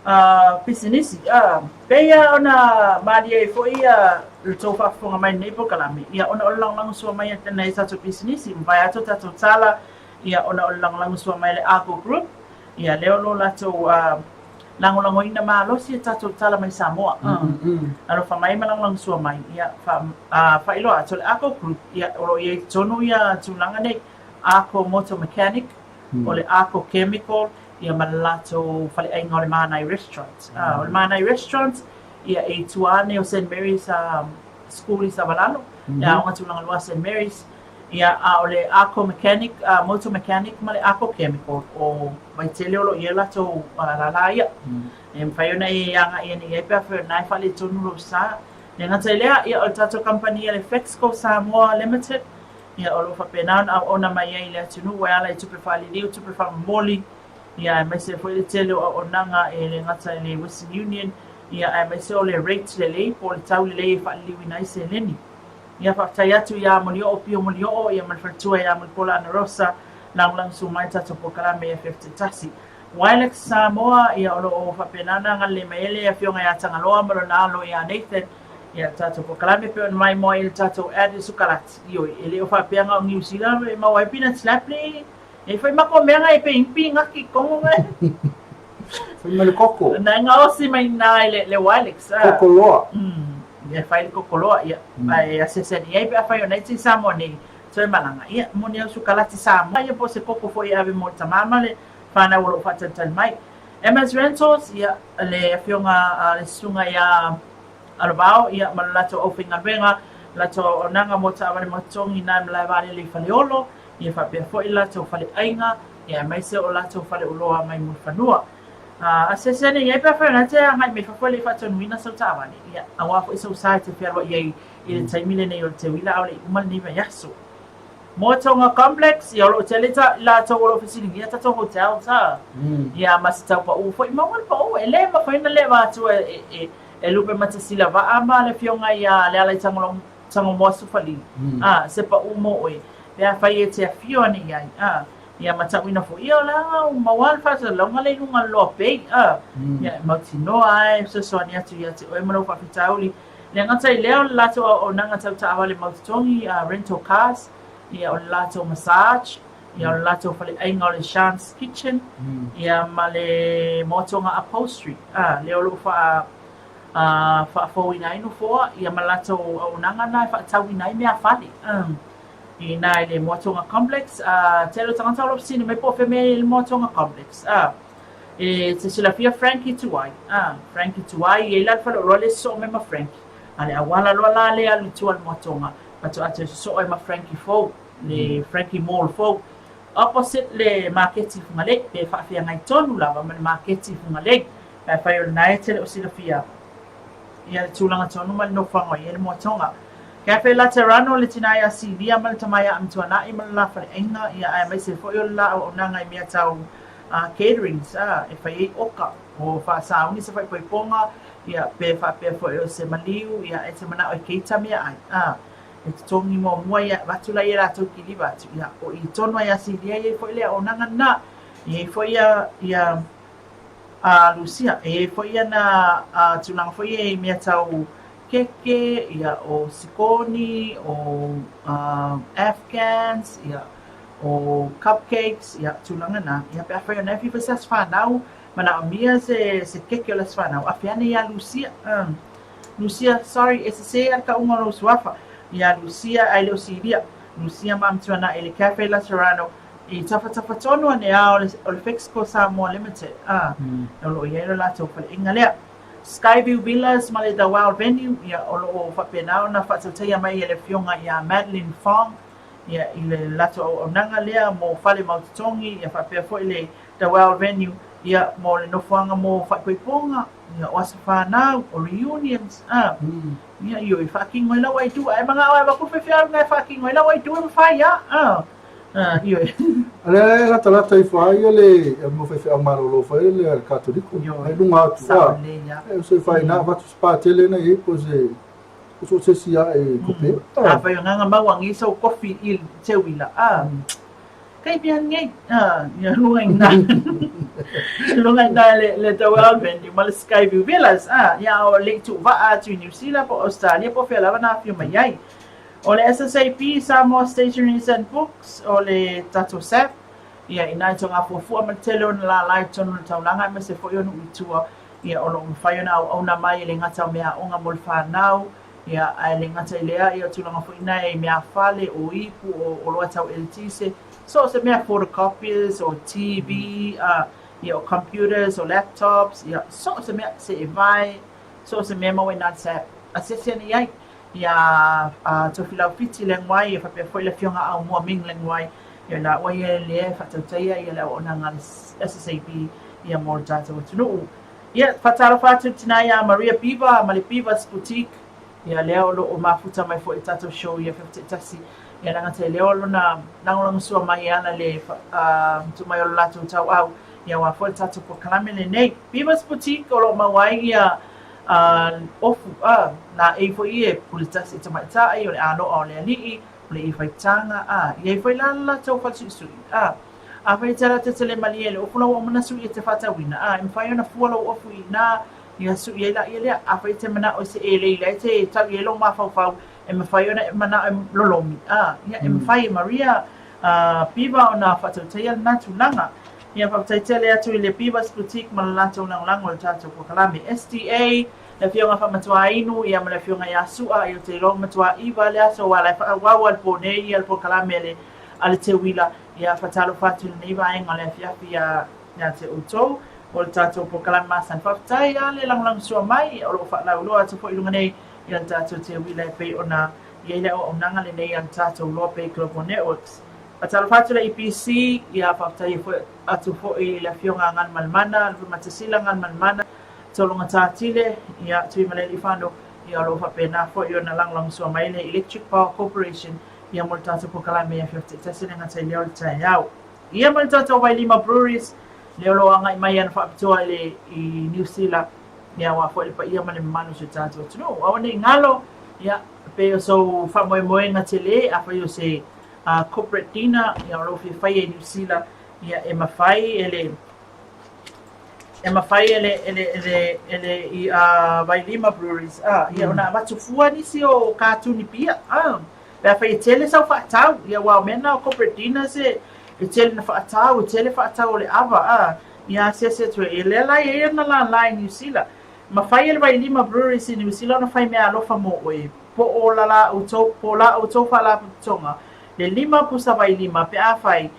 A: uh, pisinisi, a, pei lava ona malie ai foi ia le tou faafofoga mai i lenei polokalame, ia, ona o le lagolago sua mai a nai tatou pisinisi, mavae atu tatou tala, ia, ona o le lagolago sua mai a le Argo Group, Ia, lea o lo o latou lagolagoina malosi e tatou tala mai Samoa. Alofa mai ma lagolagosua mai, ia, faailoa atu o le Argo Group, ia, o lo o i ai i totonu ia tulaga nei, Argo Motor Mechanic, o le Argo Chemical, ia ma le latou faleaiga o le Mānai Restaurant. O le Mānai Restaurant, ia, e i tua ane o Saint Mary's School i Savalalo, le aoga tulaga lua a Saint Mary's, Ia, a o le Arco Mechanic, Motor Mechanic ma le Arco Chemical, o Vaitele o lo o i ai latou lālā ia. E mafai ona e agai ane i ai pe afai o lena e faaletonu lou sa. Le gata i lea, ia, o le tatou kamupani a le Flexco Samoa Limited, ia, o lo o faapena ona auauna mai ai i le atunuu e ala i tupe faaliliu, tupe faamomoli, ia, aemaise foi le tele o auaunaga e le gata i le Western Union, ia, aemaise o le rate lelei po o le tau lelei e faaliliuina ai seleni. Ia faafetai atu iā Molioo Pio Molioo ia ma le faletua iā Mulipola Anarosa lagolagosu mai tatou polokalame FF1. Wilex Samoa ia o lo o faapena ona agalelei mai ai le afioga ia Tagaloa ma lona alo ia Nathan ia le tatou polokalame pei ona maimoa ai le tatou ad i le sukalati. Ioe, e le o faapea na o Niu Sila e maua ai peanut slap le e fai mako mea ngai pe impi ngaki kongo ngai.
C: Fai mai le koko.
A: Na gaosi mai i ina i le, le Wilex.
C: Koko loa.
A: Ia fai le koko loa, ia. Ae asiasi ane i ai pe afai o na e te i Samoa nei, toe malaga. Ia, moni au sukalati Samoa, ia po o se koko foi e ave mo le tamā ma le whanau o lo o faatalitali mai. Emma's Rentals, ia, le afioga a le susuga iā Alovao, ia, ma le latou aufaigaluega, latou auaunaga mo taavale mautotogi i ina i malae vaalele i Faleolo, ia faapea foi le latou faleaiga, ia aemaise o latou faleoloa mai Mulifanua. Asiasi ane i ai pe afai o lena e te agai mai fafo e le i faatonuina sau taavale, ia, aua foi sou sa e te fealuai ai i le taimi lenei o le teuila a o le i uma lenei vaiaso. Moetoga Complex, ia o lo o tele ta, i latou o lo o fesiligia tatou hotels, a, ia ma se tau pau foi, maua le pau, e le mafai ona leva atu e, e, e Lupematasila Vaa ma le afioga ia Lealaitagolo Tagomoa Sufali, a, se pau mo oe, pe afai e te afio ane i ai, a, ia ma tauina foi, ia o le a ua maua le faasalalauga lea i luga o le Loa Bay, a, ia e mautinoa lava e fesoasoani atu ia te oe ma lou faafitauli. Le gata i lea o le latou auaunaga tau taavale mautotogi, rental cars, ia o le latou massage, ia o le latou faleaiga o le Shan's Kitchen, ia ma le Moatoga Upholstery, a, lea o lo o faa faafouina ai nofoa, ia ma latou auaunaga na e faatauina ai mea fale i ina i le Moatoga Complex. Tele o tagata o lo o fesili mai po o fea mea e i ai le Moatoga Complex. E te silafia Frankie Tuai, Frankie Tuai, e i ai la le faleoloa lea e sosoo mai ma Frankie. A le auala loa la lea e alu i tua i le Moatoga, faatoa toe sosoo ai ma Frankie fou, le Frankie Mall fou. Opposite le maketi i Fugalei, pe faafeagai tonu lava ma le maketi i Fugalei. Pe afai o lena e te le o silafia ia le tulaga tonu ma le nofoaga o i ai le Moatoga. Cafe Laterano, le tina ia Silia ma le tama ia Amituana'i ma le la faleaiga, ia aemaise foi o le la auaunaga i mea tau caterings e fai ai oka o faasauni se faaipoipoga, ia pe faapea foi o se maliu, ia e te mana'o e cater meaai, e totogi muamua ia avatu laia e latou kiliva atu, ia o i tonu ai ia Silia e i ai foi le auaunaga lena, e i ai foi ia ia a Lusia, e i ai foi ana tulaga foi ia i mea tau keke, ia, o sikoni, o Afghans, ia, o cupcakes, ia, tulaga na. Ia, pe afai o lena e fia fai se aso fanau, manaomia se se keke o le aso fanau, afe ane iā Lucia. Lucia, sorry, e sesē lava le tauga o lou suafa, iā Lucia ae le o Silia. Lucia Maamatuana'i i le Cafe La Serrano, i tafatafa tonu ane lava o le, o le Fexco Samoa Limited, a, o lo o i ai lo latou faleaiga lea. Skyview Villas ma le The Wild Venue, ia, o lo o faapena ona faatautaia mai e le Afioga ia Madeline Fong, ia, i le latou auaunaga lea mo fale mau totogi, ia faapea foi le The Wild Venue, ia, mo le nofoaga mo faaipoipoga, ia, o aso fanau, o reunions, a, ia, ioe, faakino ai lau aitu, a e manao e avatu le faifeau lena e faakino ai lau aitu e mafai lava, a. Ah, ioe.
C: A lea e latalata ifo ai le mea faifeau malolo foi le a le Katoliko. Ai luga atu.
A: Sao lelei lava.
C: E se fai na avatu se patele na i po se so se si a e kope.
A: Afai o agaga maua ngi sau kofi i teuila. Ah. Kai pia ngi. Ah, ia luga ina. Luga ina le le The World Venue ma le Skyview Villas. Ah, ia o le itu vaa atu i New Zealand po Australia po fea lava na afio mai ai. O le SSAB, Samoa Stationeries and Books, o le tatou SAP, ia ina i Togafuafua ma le tele o ona lālā i totonu o le taulaga aemaise foi o nuu i tua, ia o lo o mafai ona auauna mai e le gata o meaaoga mo le fanau, ia ae le gata i lea, ia o tulaga foi na e meafale, o ipu, o oloa tau eletise, so o se mea photocopiers, o TV, a, ia o computers, o laptops, ia so o se mea, seevae, so o se mea maua i na le SAP. Asiasi ane i ai. Iā Tofilau Fiti Leguai, ia faapea foi le Afioga a Aumua Ming Leguai, ia lāua ia lea e faatautaia ia le auaunaga a le SSAB ia mo le tatou atunuu. Ia, faatalofa atu i le tina iā Maria Beaver ma le Beaver's Boutique, ia lea o lo o mafuta mai foi i le tatou show i afiafi taitasi, ia leaga te leo lona lagolagosua mai e ala i le tuu mai o le latou tauau, ia aua foi le tatou polokalame lenei. Beaver's Boutique o lo o maua ai ia Ofu, a, laei foi ia e pule tasi i tamaitai, o le aloa o le alii, o le ifaitaga, a, i ai foi la le latou falesuisui, a. Afai e te ala tetele malie i le ofu lau omana sui e te faatauina, a, e mafai ona fua lou ofu i ina, ia sui ai laia lea. Afai e te manao i se elei la e te tau i ai lou mafaufau, e mafai ona e manao e lolomi, a, ia, e mafai e Maria, a, Piva ona faatautaia lena tulaga. Ia faafetai tele atu i le Beavers Boutique ma le latou lagolago i le tatou polokalame. SDA, le Afioga Faamatuainu ia ma le Afioga ia Su'a, ia ou te iloa ua matua iva le aso aua la e faaauau lava i le po nei ia le polokalame a le a le Teuila. Ia faatalofa atu i lenei vaega o le afiafi ia ia te outou o le tatou polokalame masani. Faafetai lava le lagolagosua mai o lo o faalauiloa atu foi i luga nei ia le tatou Teuila e pei ona i ai le auaunaga lenei a le tatou Loa Bay Global Networks. Faatalofa atu le EPC, ia faafetai atu foi i le Afioga a Galumalemana, Lupematasila Galumalemana, Tologa Tatile, ia Tuimalealiifano, ia o lo o faapena foi ona lagolagosua mai le Electric Power Corporation ia mo le tatou polokalame ia Afiafi Taitasi le gata i lea o le taeao. Ia ma le tatou Vailima Breweries, lea o lo o agai mai ana faapitoa i le i Niu Sila, ia aua foi le paia ma le mamalu o si o tatou atunuu. Aua ne i galo, ia pei o sou faamoemoega tele, afai o se corporate dinner ia o lo o fia faia i Niu Sila, ia e mafai e le e mafai e le e le e le e le i a Vailima Breweries a ia ona avatu fua nisi o katuni pia a pe afai e tele sau faatau ia aua o mea na o corporate dinners e e tele na faatau e tele faatau o le ava a ia asiasi atu ai lea la e i ai ona lālā i Niu Sila. Mafai e le Vailima Breweries i Niu Sila ona fai meaalofa mo oe. Po o la la outou, po o la outou faalapotopotoga, le lima pusa vailima pe afai,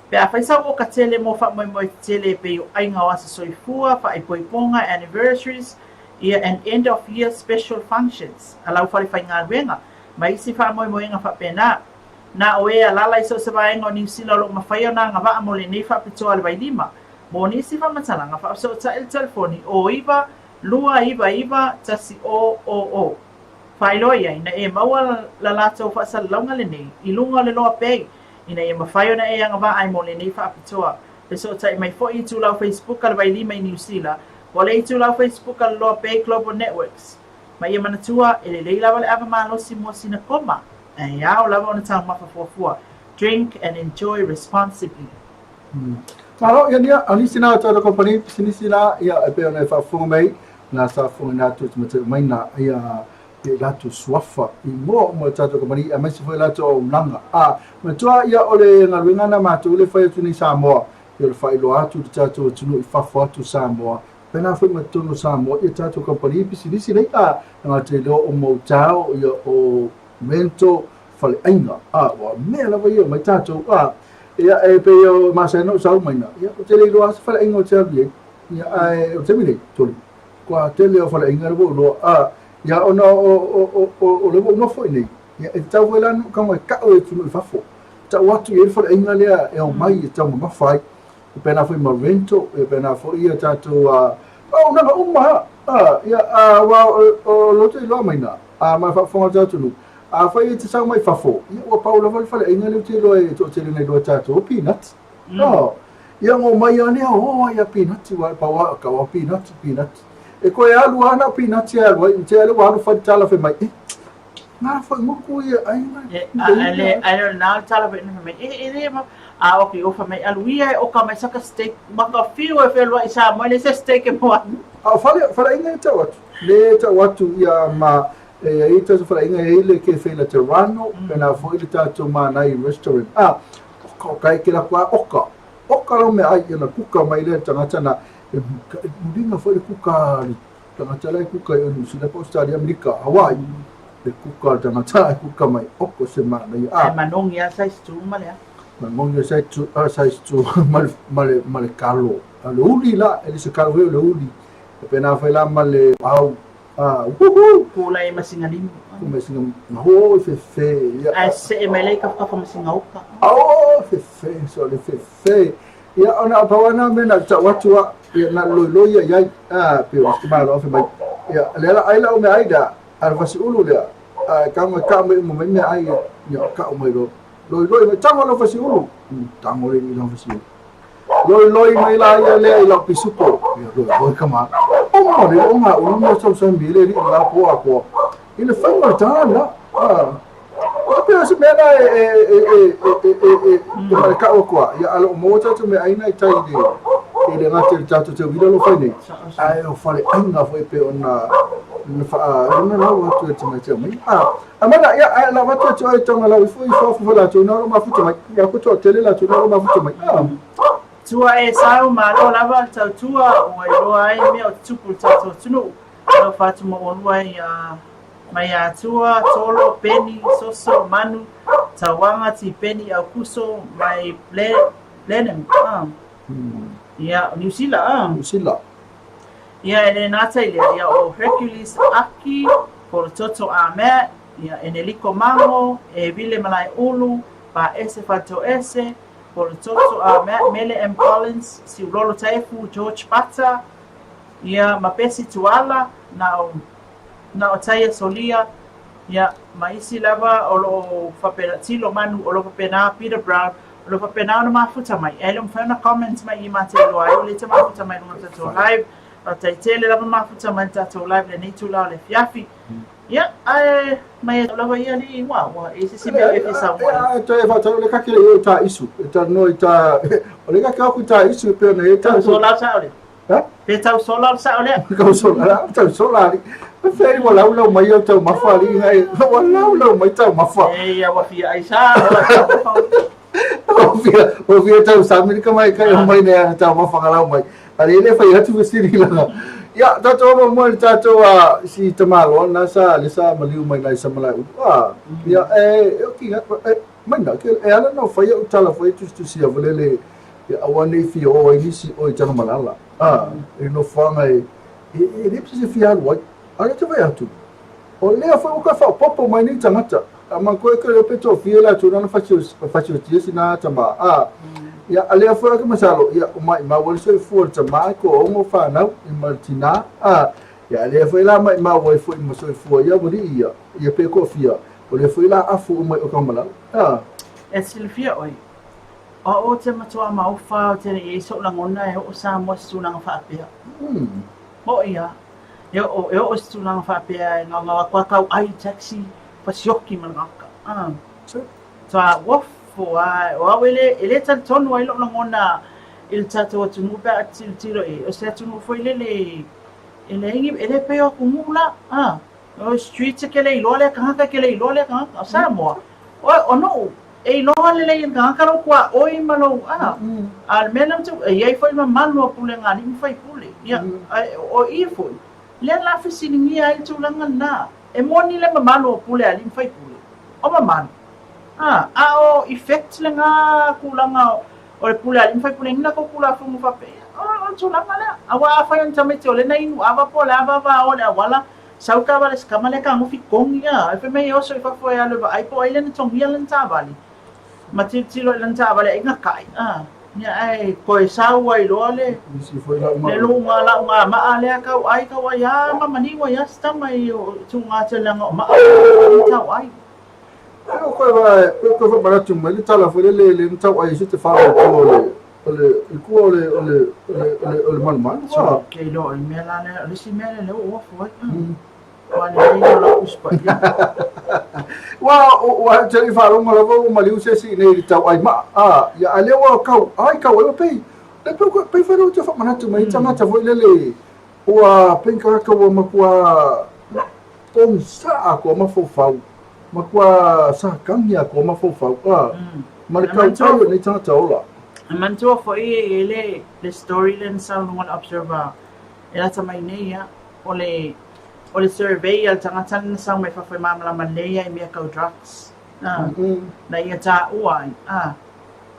A: pe afai sau oka tele mo faamoemoe tetele e pei o aiga o aso soifua, faaipoipoga, anniversaries, ia and end of year special functions, a lau fale faigaluega, ma isi faamoemoega faapena. Na o e alala i so o se vaega o Niu Sila o lo o mafai ona agavaa mo lenei faapitoa a le vailima. Mo nisi faamatalaga, faafesootai i le telefoni o 9 299 1000. Faailoa i ai, na e maua la latou faasalalauga lenei i luga o le Loa Bay, ina ia mafai ona e agavaa ai mo lenei faapitoa. Fesootai mai foi i itulau Facebook a le Vailima i Niu Sila, po o le itulau Facebook a le Loa Bay Global Networks. Ma ia manatua, e lelei lava le ava malosi mo sina koma, ae ao lava ona taumafa fuafua. Drink and enjoy responsibly.
C: Malo, ia nia, o nisi na o tātou kompani, pisinisi la, ia, e pei ona e faafofoga mai, na sa fofoga atu te matai mai na, ia, Ia i latou suafa, igoa uma o le tatou kamupani aemaise foi latou auaunaga. A, manatua ia o le galuega lena a matou lea e fai atu nei i Samoa, ia o le faailoa atu i le tatou atunuu i fafo atu o Samoa, faapena foi ma totonu o Samoa ia tatou kamupani pisinisi nei, a, e gata i lea o motel, ia o rental, faleaiga, a, ua mea lava ia mai tatou, a, ia e pei o masani ona ou sau mai ina, ia ou te le iloa lava se faleaiga ou te alu i ai, ia ae o le taimi nei, toli, kua tele o faleaiga lea ua ou iloa, a, ia ona o lea ua ou nofo i inei, ia e tatau foi la ona ou tago e tau e atunuu i fafo, tau atu i ai le faleaiga lea e omai e taumamafa ai, e pēnā foi ma rental, e pēnā foi ia tatou auaunaga uma lava, a, ia, aua o lea ou te iloa mai ina, a ma le faafofoga a le tatou atunuu, afai e te sau mai fafo, ia ua pau lava le faleaiga lea ou te iloa e toatele na iloa e tatou, o pinati. Oh, ia ngo mai a lea o ai a pinati wa pa wa ka wa pinati pinati. E koe alu ana pinati e alu ai, te alu alu fai tala fe mai. Eh, ngā whai muku ia ai ngā.
A: E, a, le, a le nā tala fe mai. E, e le ma, a o ki ofa mai alu ia e oka mai saka steak, maka fiu e whelua i sa mai le se steak e moa.
C: A fale, fale inga e tau atu. Le tau atu ia ma, e ai tatou fale inga e le ke whela te rano, pena foi le tatou mānai restaurant. A, Oka oka e kela kua oka. Oka lo mea ai ia kuka mai le tagata na e mulinga foi le kuka le tagata la e kuka i New Zealand, Australia, Amerika, Hawaii. Le kuka le tagata e kuka mai oko se mana ia.
A: Ai manongi a size 2 ma lea.
C: Manongi a size 2, a size 2 ma le ma le ma le kalo. A le uli la, e le se kalo le uli. E pena fai la ma le au. Ah, woohoo!
A: Kula e masinga limu.
C: Ku masinga ho fe fe.
A: Ya. Ai se e mai ka ka masinga uka.
C: Oh, fe fe, so le fe fe. Ya ona pa wana me na ta watu a ya na loi loi ya ya ah pe o ma lo fe mai. Ya le la ai la o me ai da al vasi ulu le a ka mo ka me mo me ai ya ka o mai lo. Loi loi mai tango lo vasi ulu. Tango le ni lo vasi ulu. Loi loi mai la ia lea i lau pisupo. Ia loi loi ka ma. O ma le o nga ulu mo sau sa mi le ri la po a ko. I le fai ma ta la. Ah. O pe se mea na e e e e e e e e ma ka o koa. Ia alo mo tatu me aina i tai le i le ngate le tatu te wila lo fai nei. Ai o fale ainga foi pe ona na fa na lau atu e te mai te mai. Ah. Amana ia ai la watu atu ai tonga lau ifo ifo fo la tu na ro mafuta mai. Ia ko to tele la tu na ro mafuta mai. Ah.
A: Tua e sau malo lava le tautua ua iloa ai mea o tutupu i le tatou atunuu. Alofa atu ma oulua i a mai Atua, Tolo, Peni, Soso, Manu, Tauaga, Tipeni, Aukuso, mai Blenheim, ah. Ia, o Niu Sila, ah.
C: Niu Sila.
A: Ia, e le nata i lea, ia o Hercules Aki, Polototo Ahmet, ia Eneliko Mango, e Vile Malaeulu, Paese Faletoese, Polototo Ahmet, Mele M. Collins, Siulolo Taefu, George Pata, ia ma Pesi Tuala, na o, na o Taia Solia, ia ma isi lava o lo o faapena, Tilo Manu, o lo o faapena Peter Brown, o lo o faapena ona mafuta mai. E le o mafai ona comment mai i mate iloa ai, o lea e te mafuta mai i luga o le tatou live. Faafetai tele lava mafuta mai i le tatou live lenei itula o le afiafi. Ia, ae mai atu lava ia alii, ua, ua, e se si mea e fia saunoa ai.
C: E toe whātau, le kake le i tā isu. E tā noa i tā, o le kake aku tā isu e pēr nei e tā.
A: Tau sola sa ole.
C: Ha?
A: Pe tau sola sa ole.
C: Kau sola, tau sola ali. E wheri wa lau lau mai au tau mafa ali ngai. Wa lau lau mai tau mafa.
A: E ia wa fia ai sa, wa tau mafa.
C: O fia, o fia tau samiri ka mai kai o mai nei tau mafa nga lau mai. Ali le whai atu fesili langa. Ia, tātou ama mua le tātou a si tamaloa na sa le sa maliu mai nai sa malai ulu. A, ia, e, o ki, e, mai na, ke, e ala no whai au tala whai tusi a valele, ia aua nei fia o ai nisi o i tana malala. A, e no whanga e, e, e le pse se fia alu ai. A le te whai atu. O lea foi o ka whaopopo mai nei tangata. A ma koe ke leo pe tō fia la tū nana whasi o tia sina tama. A, ia, a lea foi ke masalo, ia, o mai mau wale soi fua le tama ko ongo whanau i ma tina. A, ia, a lea foi la mai mau wale foi ma soi fua ia wali ia, ia pe ko fia. O lea foi la afu o mai o ka malala. A.
A: E silafia oi. O o te matua maufa o te i so lagona e o Samoa se tulaga faapea. O ia, e o e o se tulaga faapea e gaogao atu a tau ai taxi fasioki ma le gaka. Ah. Sa uafo a o au e le e le talitonu ai lou lagona i le tatou atunuu pe a tilotilo i o se atunuu foi lele e leai ni e le pei o atunuu la. Ah. O streets e ke le iloa lea tagata, e ke le iloa lea tagata. O Samoa, o, o nuu, e iloa lelei e le tagata lou tuaoi ma lou, a, a o le mea lea ou te, e i ai foi mamalu o pulega a alii ma faipule. Ia, ae o i foi, lea la fesiligia ai le tulaga lena. E moni le mamalu o pule a alii ma faipule, o mamalu. A, a o effect lena tulaga o le pule a alii ma faipule i ni latou Tulafono faapea, o, o le tulaga lea. Aua afai o ni tamaiti o lea na inu ava po o le a vava o le auala, sau taavale a si tama lea tagofi togi a, fai mai e oso i fafo e alu e vaai po o ai lea na togia lana taavale ma tilotilo i lana taavale ai na ta'i a, ia ae toe sau ai loa le le luga lauga maa lea tau ai tau ai a ma maniu ai a si tama i tuga tele leaga o maa tau ai.
C: Pe koe va pe koe fa manatu mai le tala foi lele le na tau ai se te whānau kua o le o le i kua o le o le o le o le o le malumalu
A: wa. Ke iloa o le mea la lea, o le isi mea lea lea ua ofu ai. Ua lelei o lau Tusi Paia.
C: Ua ua te i faalogo lava ua maliu se isi i nei i le tau ai maa a ia a lea ua kau ai kau ai pei le pe pe foi te faamanatu mai tagata foi lele ua pei tagata ua matua pogisa koa mafaufau matua sakagi a koa mafaufau a ma le kau ai o nei tagata ola.
A: E manatua foi e i ai le story lea na sau i luga o le Observer e lata mai nei ia, o le o le survey a le tagata lea na sau mai fafo e malamalama lelei ai i mea tau drugs, a, na ia taua ai, a,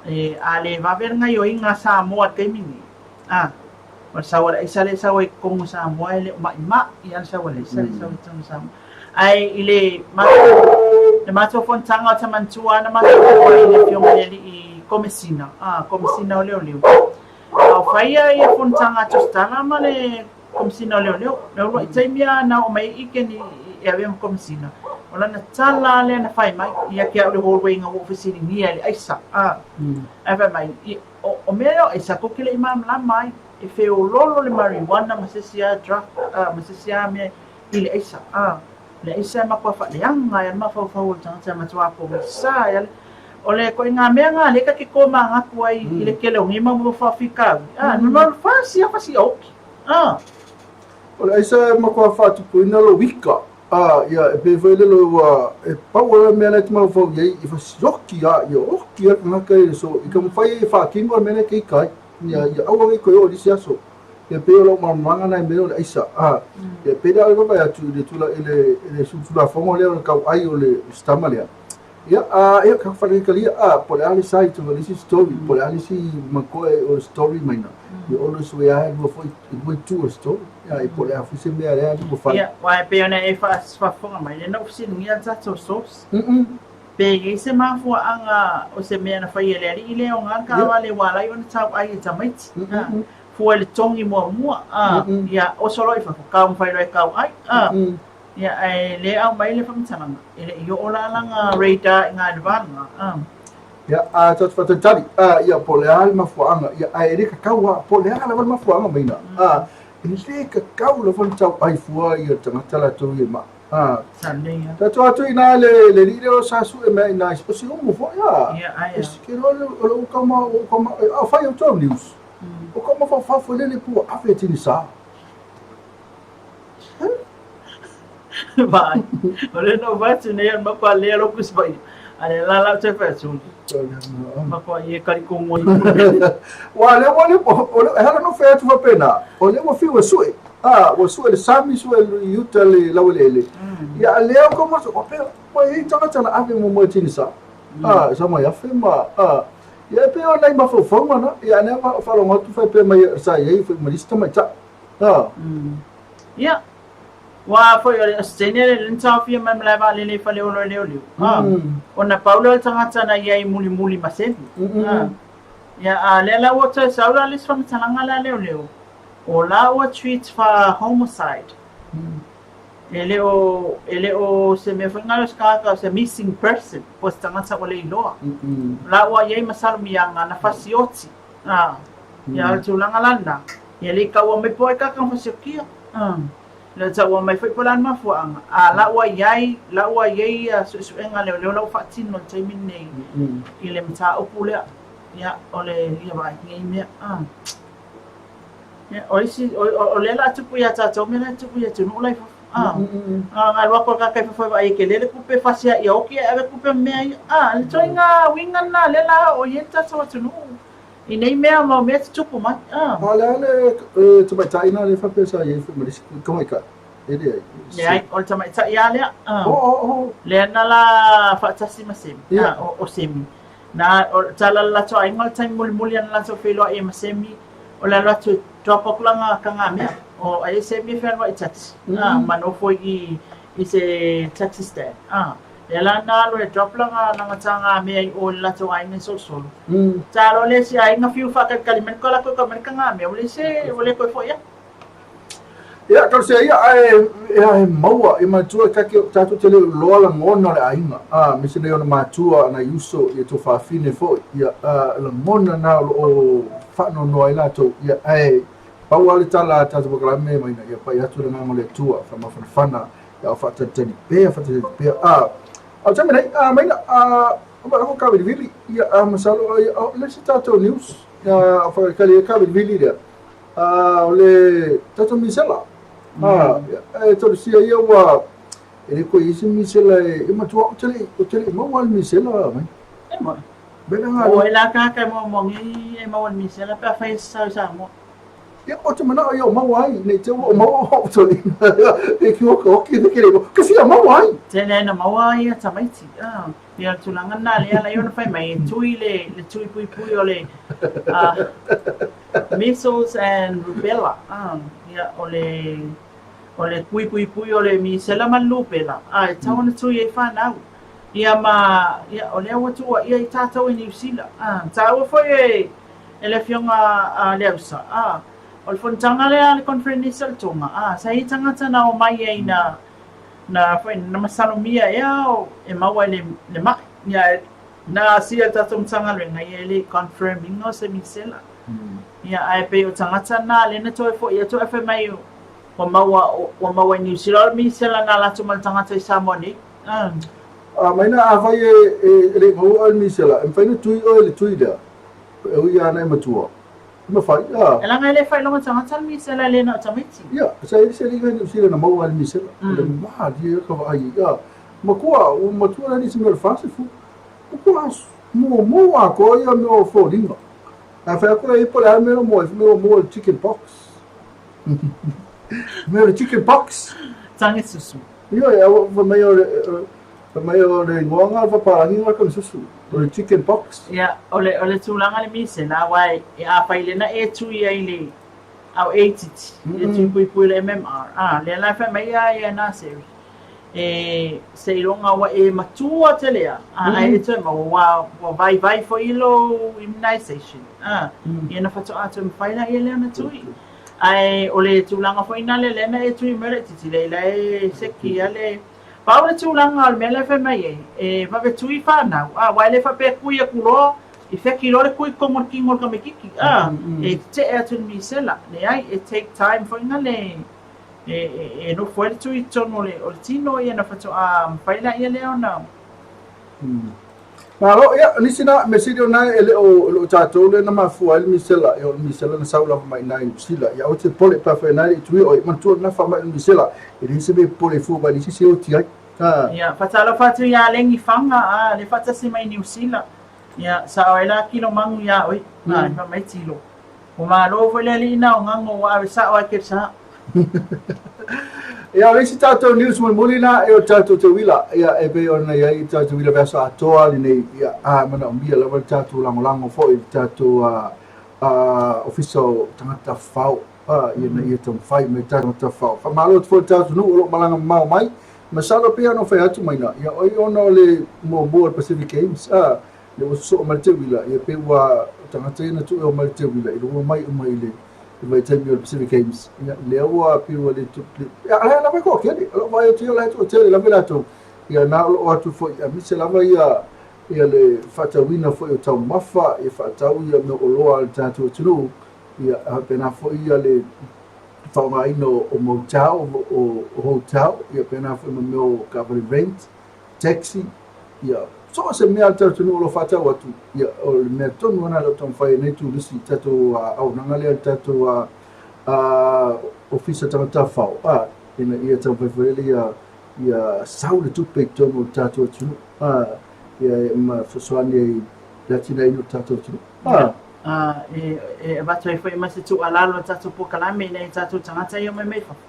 A: e a le vave le gaioiga a Samoa i le taimi nei, a, o le sau a le aisa lea e sau ai i totonu o Samoa e le o maimai lava le sau a le aisa lea e sau ai i totonu o Samoa. Ae i le matou, le matou fonotaga ou te manatua lava na matou oo ai i le Afioga i le Alii Komesina, a, Komesina o Leoleo. A o faia ia fonotaga a Tusitala ma le Komesina o Leoleo, le uluai taimi lava na oo mai ai Ike ni e avea ma Komesina, o lana tala lava lea na fai mai, ia te au le hallway ina ua ou fesiligia i le aisa, a, ae fai mai, O, o mea ia o aisa tou te le i malamalama ai, e feololo le marijuana ma se isi lava drug, ma se isi lava mea i le aisa, a. Le aisa e matua faaleaga ai le mafaufau o le tagata e matua pogisa ai le. O le ituaiga mea lena lea ta te tomanatu ai i le tele o nei mau mea faafitauli, a, mm. fasi lava fasi oki, a.
C: O le aisa e matua faatupuina lou ika, a, ia, e pei foi lele ua, e pau lava le mea la e te mafaufau i ai, i fasioki lava, ia oki lava le tagata i le so, i taumafai ai e faatino le mea la e te ika ai, ia, ia aua ne i toe oo i le isi aso. Ia pei o lou malamalamaga lena i mea o le aisa, a, ia pei la o le vaavaai atu i le tula, i le, i le solitulafono lea o le tauai o le sitama lea, ia, a, ia, ka faataitalia, a, po o le a le side o le isi story, po o le a le isi makoe o le story mai na, ia always way lava e lua foi, e lua itu o le story, ia, po o le a foi se mea lea ua fai.
A: Ia, aua e pei ona e faafofoga mai, lea na ou fesiligia le tatou source, pe i ai se mafuaaga o se mea na fai e le alii lea o na le taavale ua ala ai ona tauai e tamaiti. Fua i le togi muamua, a, ia, oso loa i fafo, taumafai loa e tauai, a. Ia, ae le aumai le faamatalaga, e le i oo la lana radar i na i le va lena, a.
C: Ia, a tatou faatalitali, a, ia, po o le a le mafuaaga, ia, ae e le tatau lava, po o le a lava le mafuaaga mai ina, a, e le tatau lava ona tauai fua ia tagata latou ia ma, a.
A: Sa lelei lava.
C: Tatou atu i ina le, le alii lea o sa sue mai i ina, o Siumu foi, a.
A: Ia, ai a.
C: Ke loa o le ua ma, ua ma, a fai au tau news. O ka mafaufau foi lele po ua ave e tinisa.
A: Vai. O lea na ou vaai atu nei, matua lea lou Tusi Paia. A lea la lau toe fai atu. Matua ia kali kongo i.
C: Ua lea ua lea o lea e hala no fai atu faapena. O lea ua fiu e sue. Ah, ua sue le sami, sue i uta le laueleele. Ia a lea o ka o pe ua i ai tagata na ave muamua e tinisa. Ah, sa mai afe ma ah ia e pei o nai mafaufauga na. Ia a lea faalogo atu faapea mai sa i ai foi ma nisi tamaitai. Ah.
A: Ia, ua foi o le Australia le lea na taofia mai malae vaalele i Faleolo e leoleo. Ah, ona pau lea o le tagata na i ai mulimuli maseni. Ah, ia, a lea la ua toe sau la le isi faamatalaga lea a leoleo, o la ua treat fa homicide. E le o, e le o se mea foi lea o se tagata o se missing person, po o se tagata ua le iloa. O la ua i ai ma salumiaga na fasioti. Ah, ia, o le tulaga la lena. Ia le i taua mai po o ai tagata na fasiokia. Le taua mai foi po o le a le mafuaaga. A la ua i ai, la ua i ai ia suesuega a leoleo la ua faatino i le taimi lenei i le mataupu lea. Ia, o le, ia vaai nei mea. Ia, o isi, o, o lea la a tupu ia tatou mea la e tupu i atunuu la i fafo. A alu atu le tagata i fafo e vaai e tele le tupe fasi a ia oti ae ave tupe ma mea ia. A, le ituaiga uiga lena lea la oo i ai le tatou atunuu i nei mea ma mea tutupu mai.
C: A o le a le tamaitai lena lea faapea sa i ai foi ma le isi tamaitai? E leai.
A: Leai, o le tamaitai lava lea. Lea na la faatasi ma Semi, o Semi. Na, o le tala a le latou aiga o le taimi mulimuli ana latou feiloai ai ma Semi, o le alu atu e drop atu lana tagamea. O ai e Semi e fealuai i taxi, ma nofo i i se taxi stand. Lea la na alu e drop lana lana tagamea i o i le latou aiga i Solosolo. Talo le isi aiga fiu faatalitali mai le latou e tau mai le tagamea, ua leai se, ua le toe foi atu.
C: Ia, talosia ia, ae e maua, ia manatua tatou te le iloa lagona o le aiga, a, aemaise nei ona matua, nai uso, ia tuafafine foi, ia, a, lagona na o lo o faanoanoa ai latou, ia, ae pau lava le tala a tatou polokalame maina, ia pai atu le agaga o le Atua, faamafanafana, ia o faatalitali pea, faatalitali pea, a, a o le taimi nei, a, maina, a, o lako kavilivili, ia, a, masalo, ia, o le isi tatou news, ia, faatalitali ai kavilivili lea, A o le tatou misela, a, e talosia ia ua e le toe i ai se misela e matua ou te le ou te le i maua le misela mai.
A: E moi. Bena nga. O e la ka ka mo mo ngi e maua le misela pe afai e sa sa mo.
C: Ia o te manao ia o maua ai nei te ua o maua o to e ki o ko ki te kere ka fia maua ai.
A: Tele na maua ai ia tamaiti. Ah. Ia le tulaga lena lea la ona fai mai e tui le le tui puipui o le measles and rubella. Ia o le o le tui puipui o le misela ma le lupela a e tatau ona tui ai fanau. Ia ma ia o lea ua tuuaia i tatou i Niu Sila. Taua foi e e le afioga a Leausa o le fonotaga lea a le conference a le Tonga sa i ai tagata na omai ai na Na foi na masalomia ea e maua i le, le mai. Ia, na asia le tatou Matagaluega, ia e le i confirm ina o se misela. Ia, ae pei o tagata na lea na toe foi atu ae fai mai ua maua, ua maua i Niu Sila o le misela na alu atu ma le tagata i Samoa nei.
C: A maina afai e, e, e le i maua oe le misela, e mafai ona tui oe i le tui lea, e ui lava na e matua. Mafai, a.
A: E leaga e le faailoga tagata le misela e le na o tamaiti.
C: Ia, sa i ai se alii Niu Sila na maua ai le misela. O le malie ka vaai ai. A, matua, ua matua la nisi mea o le 40. Matua muamua atoa ia mea o foliga. Ae fai atu la i po le a le mea na mua ai, fai mai ua maua i le chicken pox. Mea o le chicken pox.
A: Tage susu.
C: Ioe, a fai mai o le, Fai mai o le igoa na o le papalagi na o le talisusu, o le chicken pox.
A: Ia, o le, o le tulaga le misela, aua e, afai lea na e tui ai le au itiiti, le tui puipui le MMR, a, lea la e fai mai ia ia Naseri, e, seiloga ua e matua tele a, a, ae e toe maua, ua, ua vaivai foi lou immunization, a, ia na faatoa toe mafai laia lea ona tui. Ae o le tulaga foi nale lea na e tui mai le itiiti, lea la e seki a le, Pau le tulaga o le mea lea e fai mai ai, e vave tui whanau, a, aua e le faapea e kui atu loa, i wheki loa le kui totonu o le kino o le tamaititi, a, e tetee atu i le misela. Leai, e take time foi na le, e, e, e nofo ai le tui i totonu o le, o le tino ia na faatoa mafai laia lea ona.
C: Malo, ia, nisi na, mea sili o na e le o, e le o tatou lea na mafua ai le misela, ia o le misela na sau lava mai i na i Niu Sila. Ia aua te popole pe afai na e le i tuia oe, manatua lena faamai o le misela, e leai se mea e popole fua mai le isi se oti ai.
A: Ha. Ia, faatalofa atu ia Legi Faga, a, le faatasi mai Niu Sila. Ia, sao ai la kilo magu iā oe, a, fai mai tilo. Ua malo foi le alii na o gago ua ave sao ai ke sa.
C: Ia, o le isi tatou news mulimuli na e o tatou teuila, ia, e pei ona i ai tatou teuila vaiaso atoa lenei, ia, a manaomia lava le tatou lagolago foi i le tatou a, a, Ofisa o Tagata Tafafao, a, ia, ina ia taumafai mai tatou tagata tafafao. Faamalo atu foi i le tatou atunuu o lo o malaga mamao mai, masalo pei ona fai atu mai na, ia, oi ona o le muamua o le Pacific Games, a, lea ua sosoo mai le teuila, ia pei ua tagata ia na tuu e omai i le teuila, ina ua omai uma i le vaitaimi o le Pacific Games, ia lea ua pei ua le ia la lava e toatele, o lou vaai atu ia o la e toatele lava i latou, ia na o lo o atu foi aemaise lava ia ia le faatauina foi o taumafa, ia faatau ia mea oloa a le tatou atunuu, ia faapena foi ia le faaaogaina o motel, o hotel, ia faapena foi ma mea o taavale rent, taxi, ia, so o se mea a le tatou atunuu o lo o faatau atu, ia, o le mea tonu lena o lo o taumafai ai nei turisi i tatou auaunaga lea, le tatou ofisa tagata tafafao. ina ia taumafai foi lele ia ia sau le tupe i totonu o le tatou atunuu ia ma fesoasoani ai i le atinaeina o le tatou atunuu.
A: E, e avatu ai foi ma se tuualalo i tatou polokalame ina ia tatou tagata ia omai mai fafo.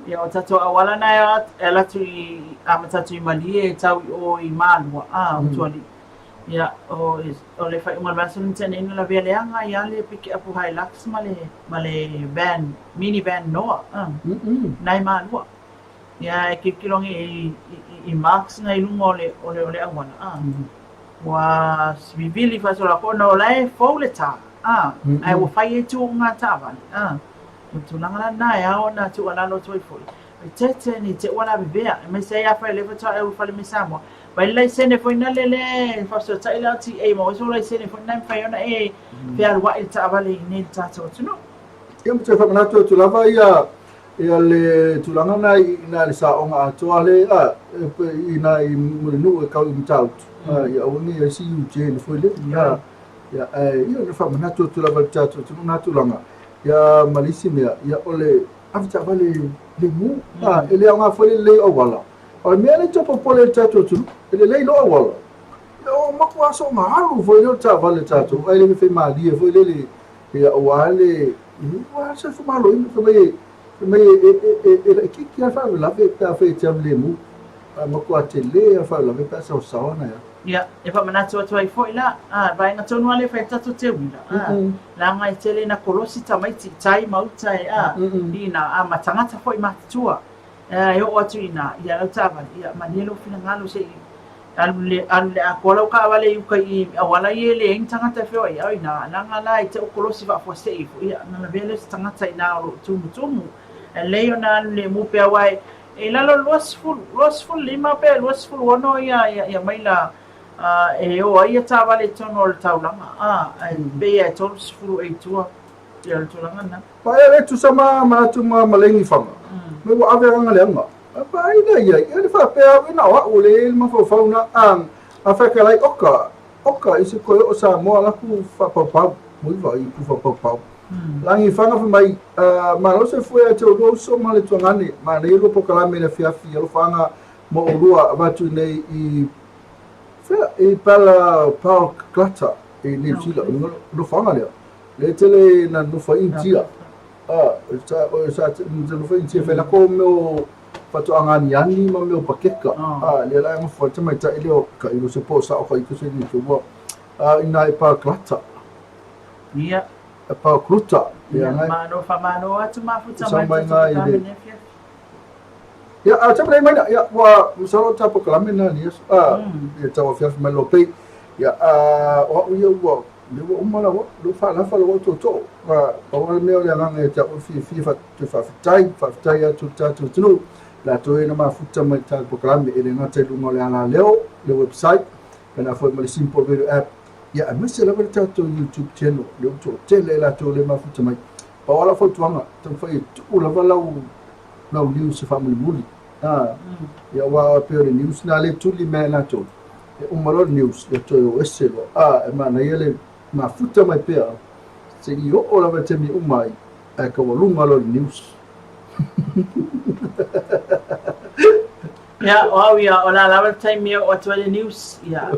A: Ia o tatou auala na e ala atu i amata atu i Malie e tau i o i Malua, Utualii. Ia, o, o le faaiuga o le vaiaso na tea nei na lavea leaga ai lava le pikeapu Hilux ma le, ma le van, mini van Noah, na i Malua. Ia, e tilotilo ane i, i, i marks na i luga o le, o le, o le auala, ua vivili faasolo atu ona o la e fou le tā, ae ua fai ai tuuga taavale, O le tulaga la lena e ao ona tuualalo atu ai foi, faaeteete ne i te i ua lavevea, aemaise ai afai o lea faatoa e ulufale mai Samoa, vaai le laisene foi lea lea e faafesootai le LTA ma oe sou laisene foi lena e mafai ona e fealuai i le taavale i inei i le tatou atunuu.
C: Ia, ma toe faamanatu atu lava ia ia le tulaga na i ina le saoga atoa le a ina i Mulinuu e kau i Matautu ia aua ne i ai se UJ foi le ia ia ae ia na faamanatu atu lava i le tatou atunuu na tulaga ia ma le isi mea ia o le ave taavale lemu e le aoga foi le lelei o auala. O le mea lea e tau popole ai le tatou atunuu, e lelei loa auala, ia o matua soona alu foi lea o le taavale a tatou, ae le faimalie foi lele, ia aua le aua le soifua maloloina. Fai mai fai mai e laitiiti lava le faalavelave pe afai e te alu lemu, ae matua tele lava le faalavelave pe a saosaoa ona e alu.
A: Ia, e faamanatu atu ai foi la, a, vaega tonu lava lea e fai ai le tatou teuila, a, leaga e tele ina kolosi tamaiti i tai ma uta e, a, i ina, a, ma tagata foi matutua, a, e oo atu i ina, ia lau taavale, ia, malie lou finagalo se i alu le, alu le atoa lau taavale i uka i auala ia e leai ni tagata e feoai ai, o ina, leaga la e te kolosi faafuasei ifo, ia, ona lavea lea o se tagata i ina o lo o tumutumu. E lelei ona alu lemu pea aua e, E i lalo o le 20, 25 pe 26 ia, ia, ia maila e o ai ia taavale i totonu o le taulaga, ae pei lava e 30 ea i tua, ia o le tulaga lena.
C: Paia le tusa ma manatu ma malegi faga. Me ua ave aga leaga. Pa ai la ia, ia le faapea au ina o au le le mafaufau na ang a whakalai oka, oka i se koe o Samoa laku whapaupau, muiva i ku whapaupau. Lagi faga fai mai, Malo soifua ia te oulua uso ma le tuagane, manaia lua polokalame i le afiafi, alofaga mo oulua avatu nei i fea i Pala Palklata i New Zealand, nofoaga lea. Le tele na nofo ai Initia. Sa sa nofo ai Initia fai lako mea o faatoaga aniani ma mea o pakeka. Lea la e nofo ai le tamaitai lea o ka ilo se po o sao ka ito se ni ua ina i Palklata.
A: Ia.
C: E Palkluta.
A: Ia, malo faamalo atu mafuta mai te tupu le afiafi.
C: Ia, a tau mai na, ia, ua masalo ta polokalame na ni aso, a, ia tau afiafi mai loa pei, ia, a, o au ia ua, lea ua uma lau, lea ua faalafa lou tootoo, a, pau lava le mea o le agaga ia te au o le fiafia fa, toe faafetai, faafetai atu i le tatou atunuu, latou e na mafuta mai i le tatou polokalame, e le gata i luga o le alaleo, le website, faapena foi ma le Simple Radio App, ia, aemaise lava le tatou YouTube channel, lea ua toatele latou lea e mafuta mai. Pau lava lau fautuaga, taumafai e tuu lava lau lau news e faamulimuli. A, ia aua e pei o le news na lea e tuli mai e latou, e uma loa le news, ia toe o ese loa. A, e manaia le mafuta mai pea seia oo lava i le taimi e uma ai, ae taualuga loa le news.
A: Ia, o au ia, o le a lava le taimi e oo atu ai le news, ia,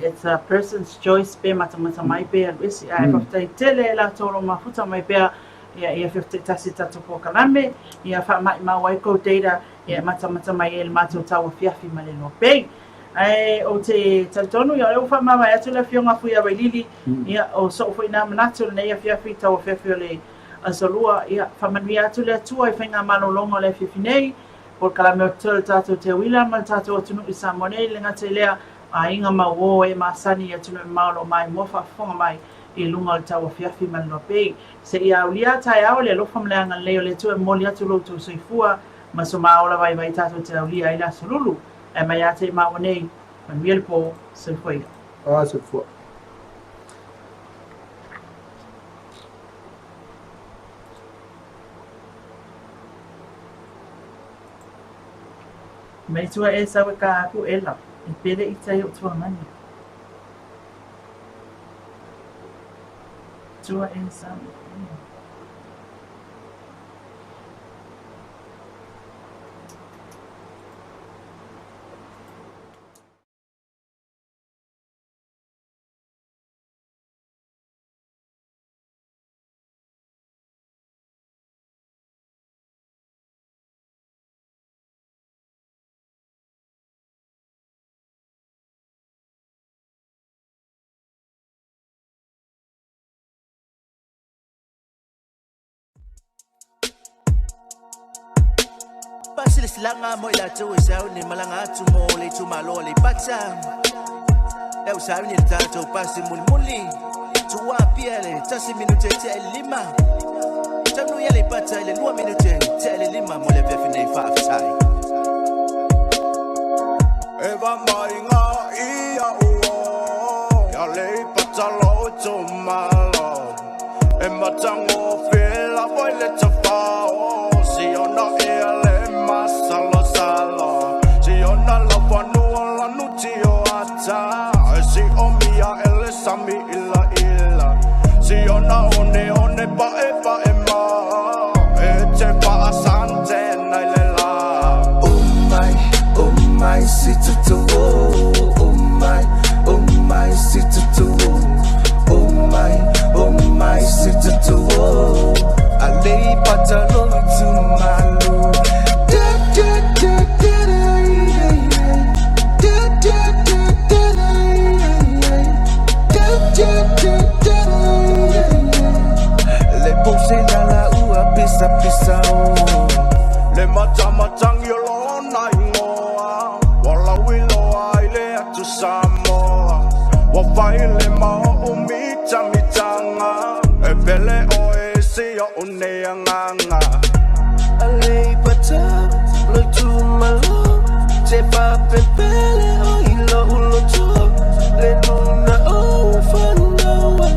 A: it's a person's choice pe matamata mai pe alu ese, ae faafetai tele e latou o lo o mafuta mai pea, ia, ia faafetai tasi i tatou polokalame, ia faamaimau ai kou data, ia e matamata mai ai i le matou tauafiafi ma le loa pei. Ae ou te talitonu, ia o lea ua faamavae atu le Afioga a Fuiavailili, ia, o so'u foi nā manatu i lenei afiafi, tauafiafi o le Aso Lua, ia, faamanuia atu le Atua i faigamalologa o le afiafi nei, Polokalame o totoe o le tatou teuila ma le tatou atunuu i Samoa nei, le gata i lea, aiga ma uo e masani i atunuu e mamao o lo o maimoa faafofoga mai i luga o le tauafiafi ma le loa pei. Seia aulia taeao le alofa ma le agalelei o le Atua e momoli atu lo outou soifua ma so ma ola vaivai tatou te aulia ai le aso lulu. Ae mai ia te i maua nei, manuia le po, soifua ia.
C: Ah, soifua.
A: Mai tua e sau e ka aku e la, e pele i tai o tuangani. Tua e sau.
K: Faasilasilaga mo i latou e sauni malaga atu mo le itumalo Aleipata. Le au sauni le tatou pasi mulimuli. Tuua Apia le 1 minute tea i le 5. Taunuu i Aleipata i le 2 minute tea i le 5 mo le afiafi nei. Faafetai.
L: Eva mai ngā ia ua Ia lei patalo i tō malo E matango whila wai le tawhao Si ona ia le masalo salo Si ona la whanua la nuti o ata E si o mia ele sami ila ila Si ona one one pa e pa e ma E te whaasante nei le la
M: Oh my, si tu oh my, si tu oh my, si tu oh. Aleipata lo itumalo. Da da da da da yeah, yeah. Da da da da da yeah, yeah. Da da da da da yeah, yeah.
K: Le pose la la ua pisa pisa o.
L: Le matamatang yo lo na ingoa Wala wilo ai le atu Samoa Wa fai le mao o mita mitanga E pele o e si o une anganga
M: Aleipata lo itumalo. Te fa'apepele o i lo'u loto. Le luna o whanau ai.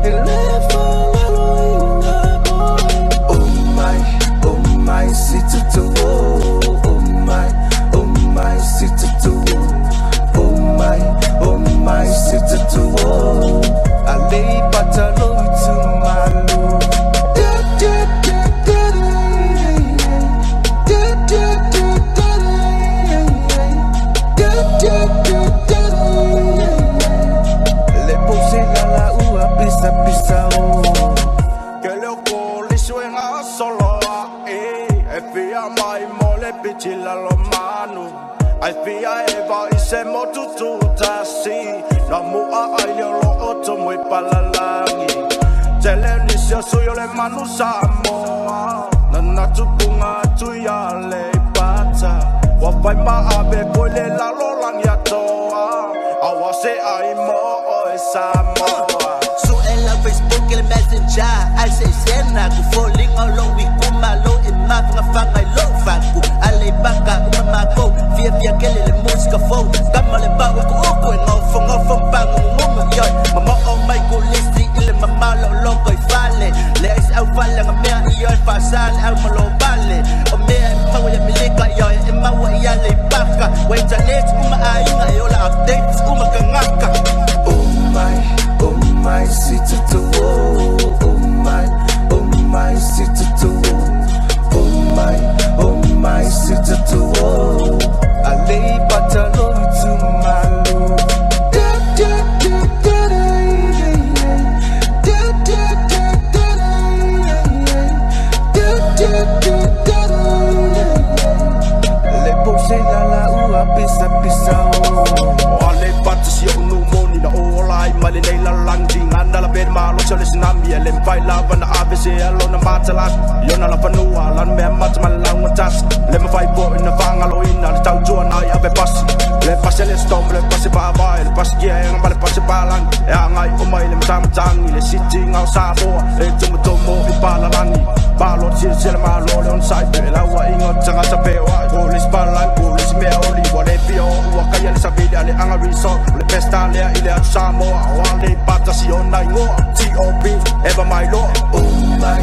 M: E le fa'agaloina oe. Oh my, si tu oh my, si tu oh my, si tu oh.
K: Aleipata lo itumalo.
M: Da da da da da yeah, yeah. Da da da da da yeah, yeah. Da da da da da yeah, yeah.
K: Le pose la la ua pisa pisa o.
L: Ke le ko li suenga solo a e E fia mai mo le pichi la lo manu Ai fia eva i se motu tu tasi Na mua ai le lo o mo i palalangi Tele nisi o suyo le manu Samoa Na na tupunga tu ia le pata Wa fai ma ave koe le lalo langi atoa Awa se ai mo o e Samoa
K: Su'e la Facebook i le Messenger ai se sena ku folinga o lou itumalo e mafagafaga i lou fagu Aleipaka uma makou fiafia kele le musika fou kama le pau e ku'uku e gofogofo mapagugugu ioi mamo'o mai kulisi i le mamao lo'oloko i fale leai se aufale aga mea ioi fa'asa le au malō vale o mea e maua ia Melika ioi e maua i Aleipaka ua internet uma aiga e ola updates uma kagaka.
M: Oh my, si tu oh my, si tu oh my, si tu oh.
K: Aleipata lo itumalo.
M: Da da da da da yeah, yeah. Da da da da da yeah, yeah. Da da da da da yeah, yeah.
K: Le pose la la ua pisa pisa o.
L: O ale pata si o nu moni na o lai mai le nei la langi ngana la be ma lo chole sinami e le mpai la vana ave se alo na mata la yo na la fanua la me mata ma la unga tas le ma fai po ina vanga lo ina le tau tua na i ave pasi le pasi le storm le pasi pa vai le pasi kia e ngamba le pasi pa lang e angai o mai le matamatang i le city ngau Samoa e tumu tomo i palalangi Malo tira tira malo le on sai pe la wa ingo tanga ta pe wa ko le spalang ko le mea oli wa le pio ua kaya le sabili ale anga resort le pesta le i le atu Samoa o ale pata si o na ingoa T.O.B. Eva mai loa.
M: Oh my,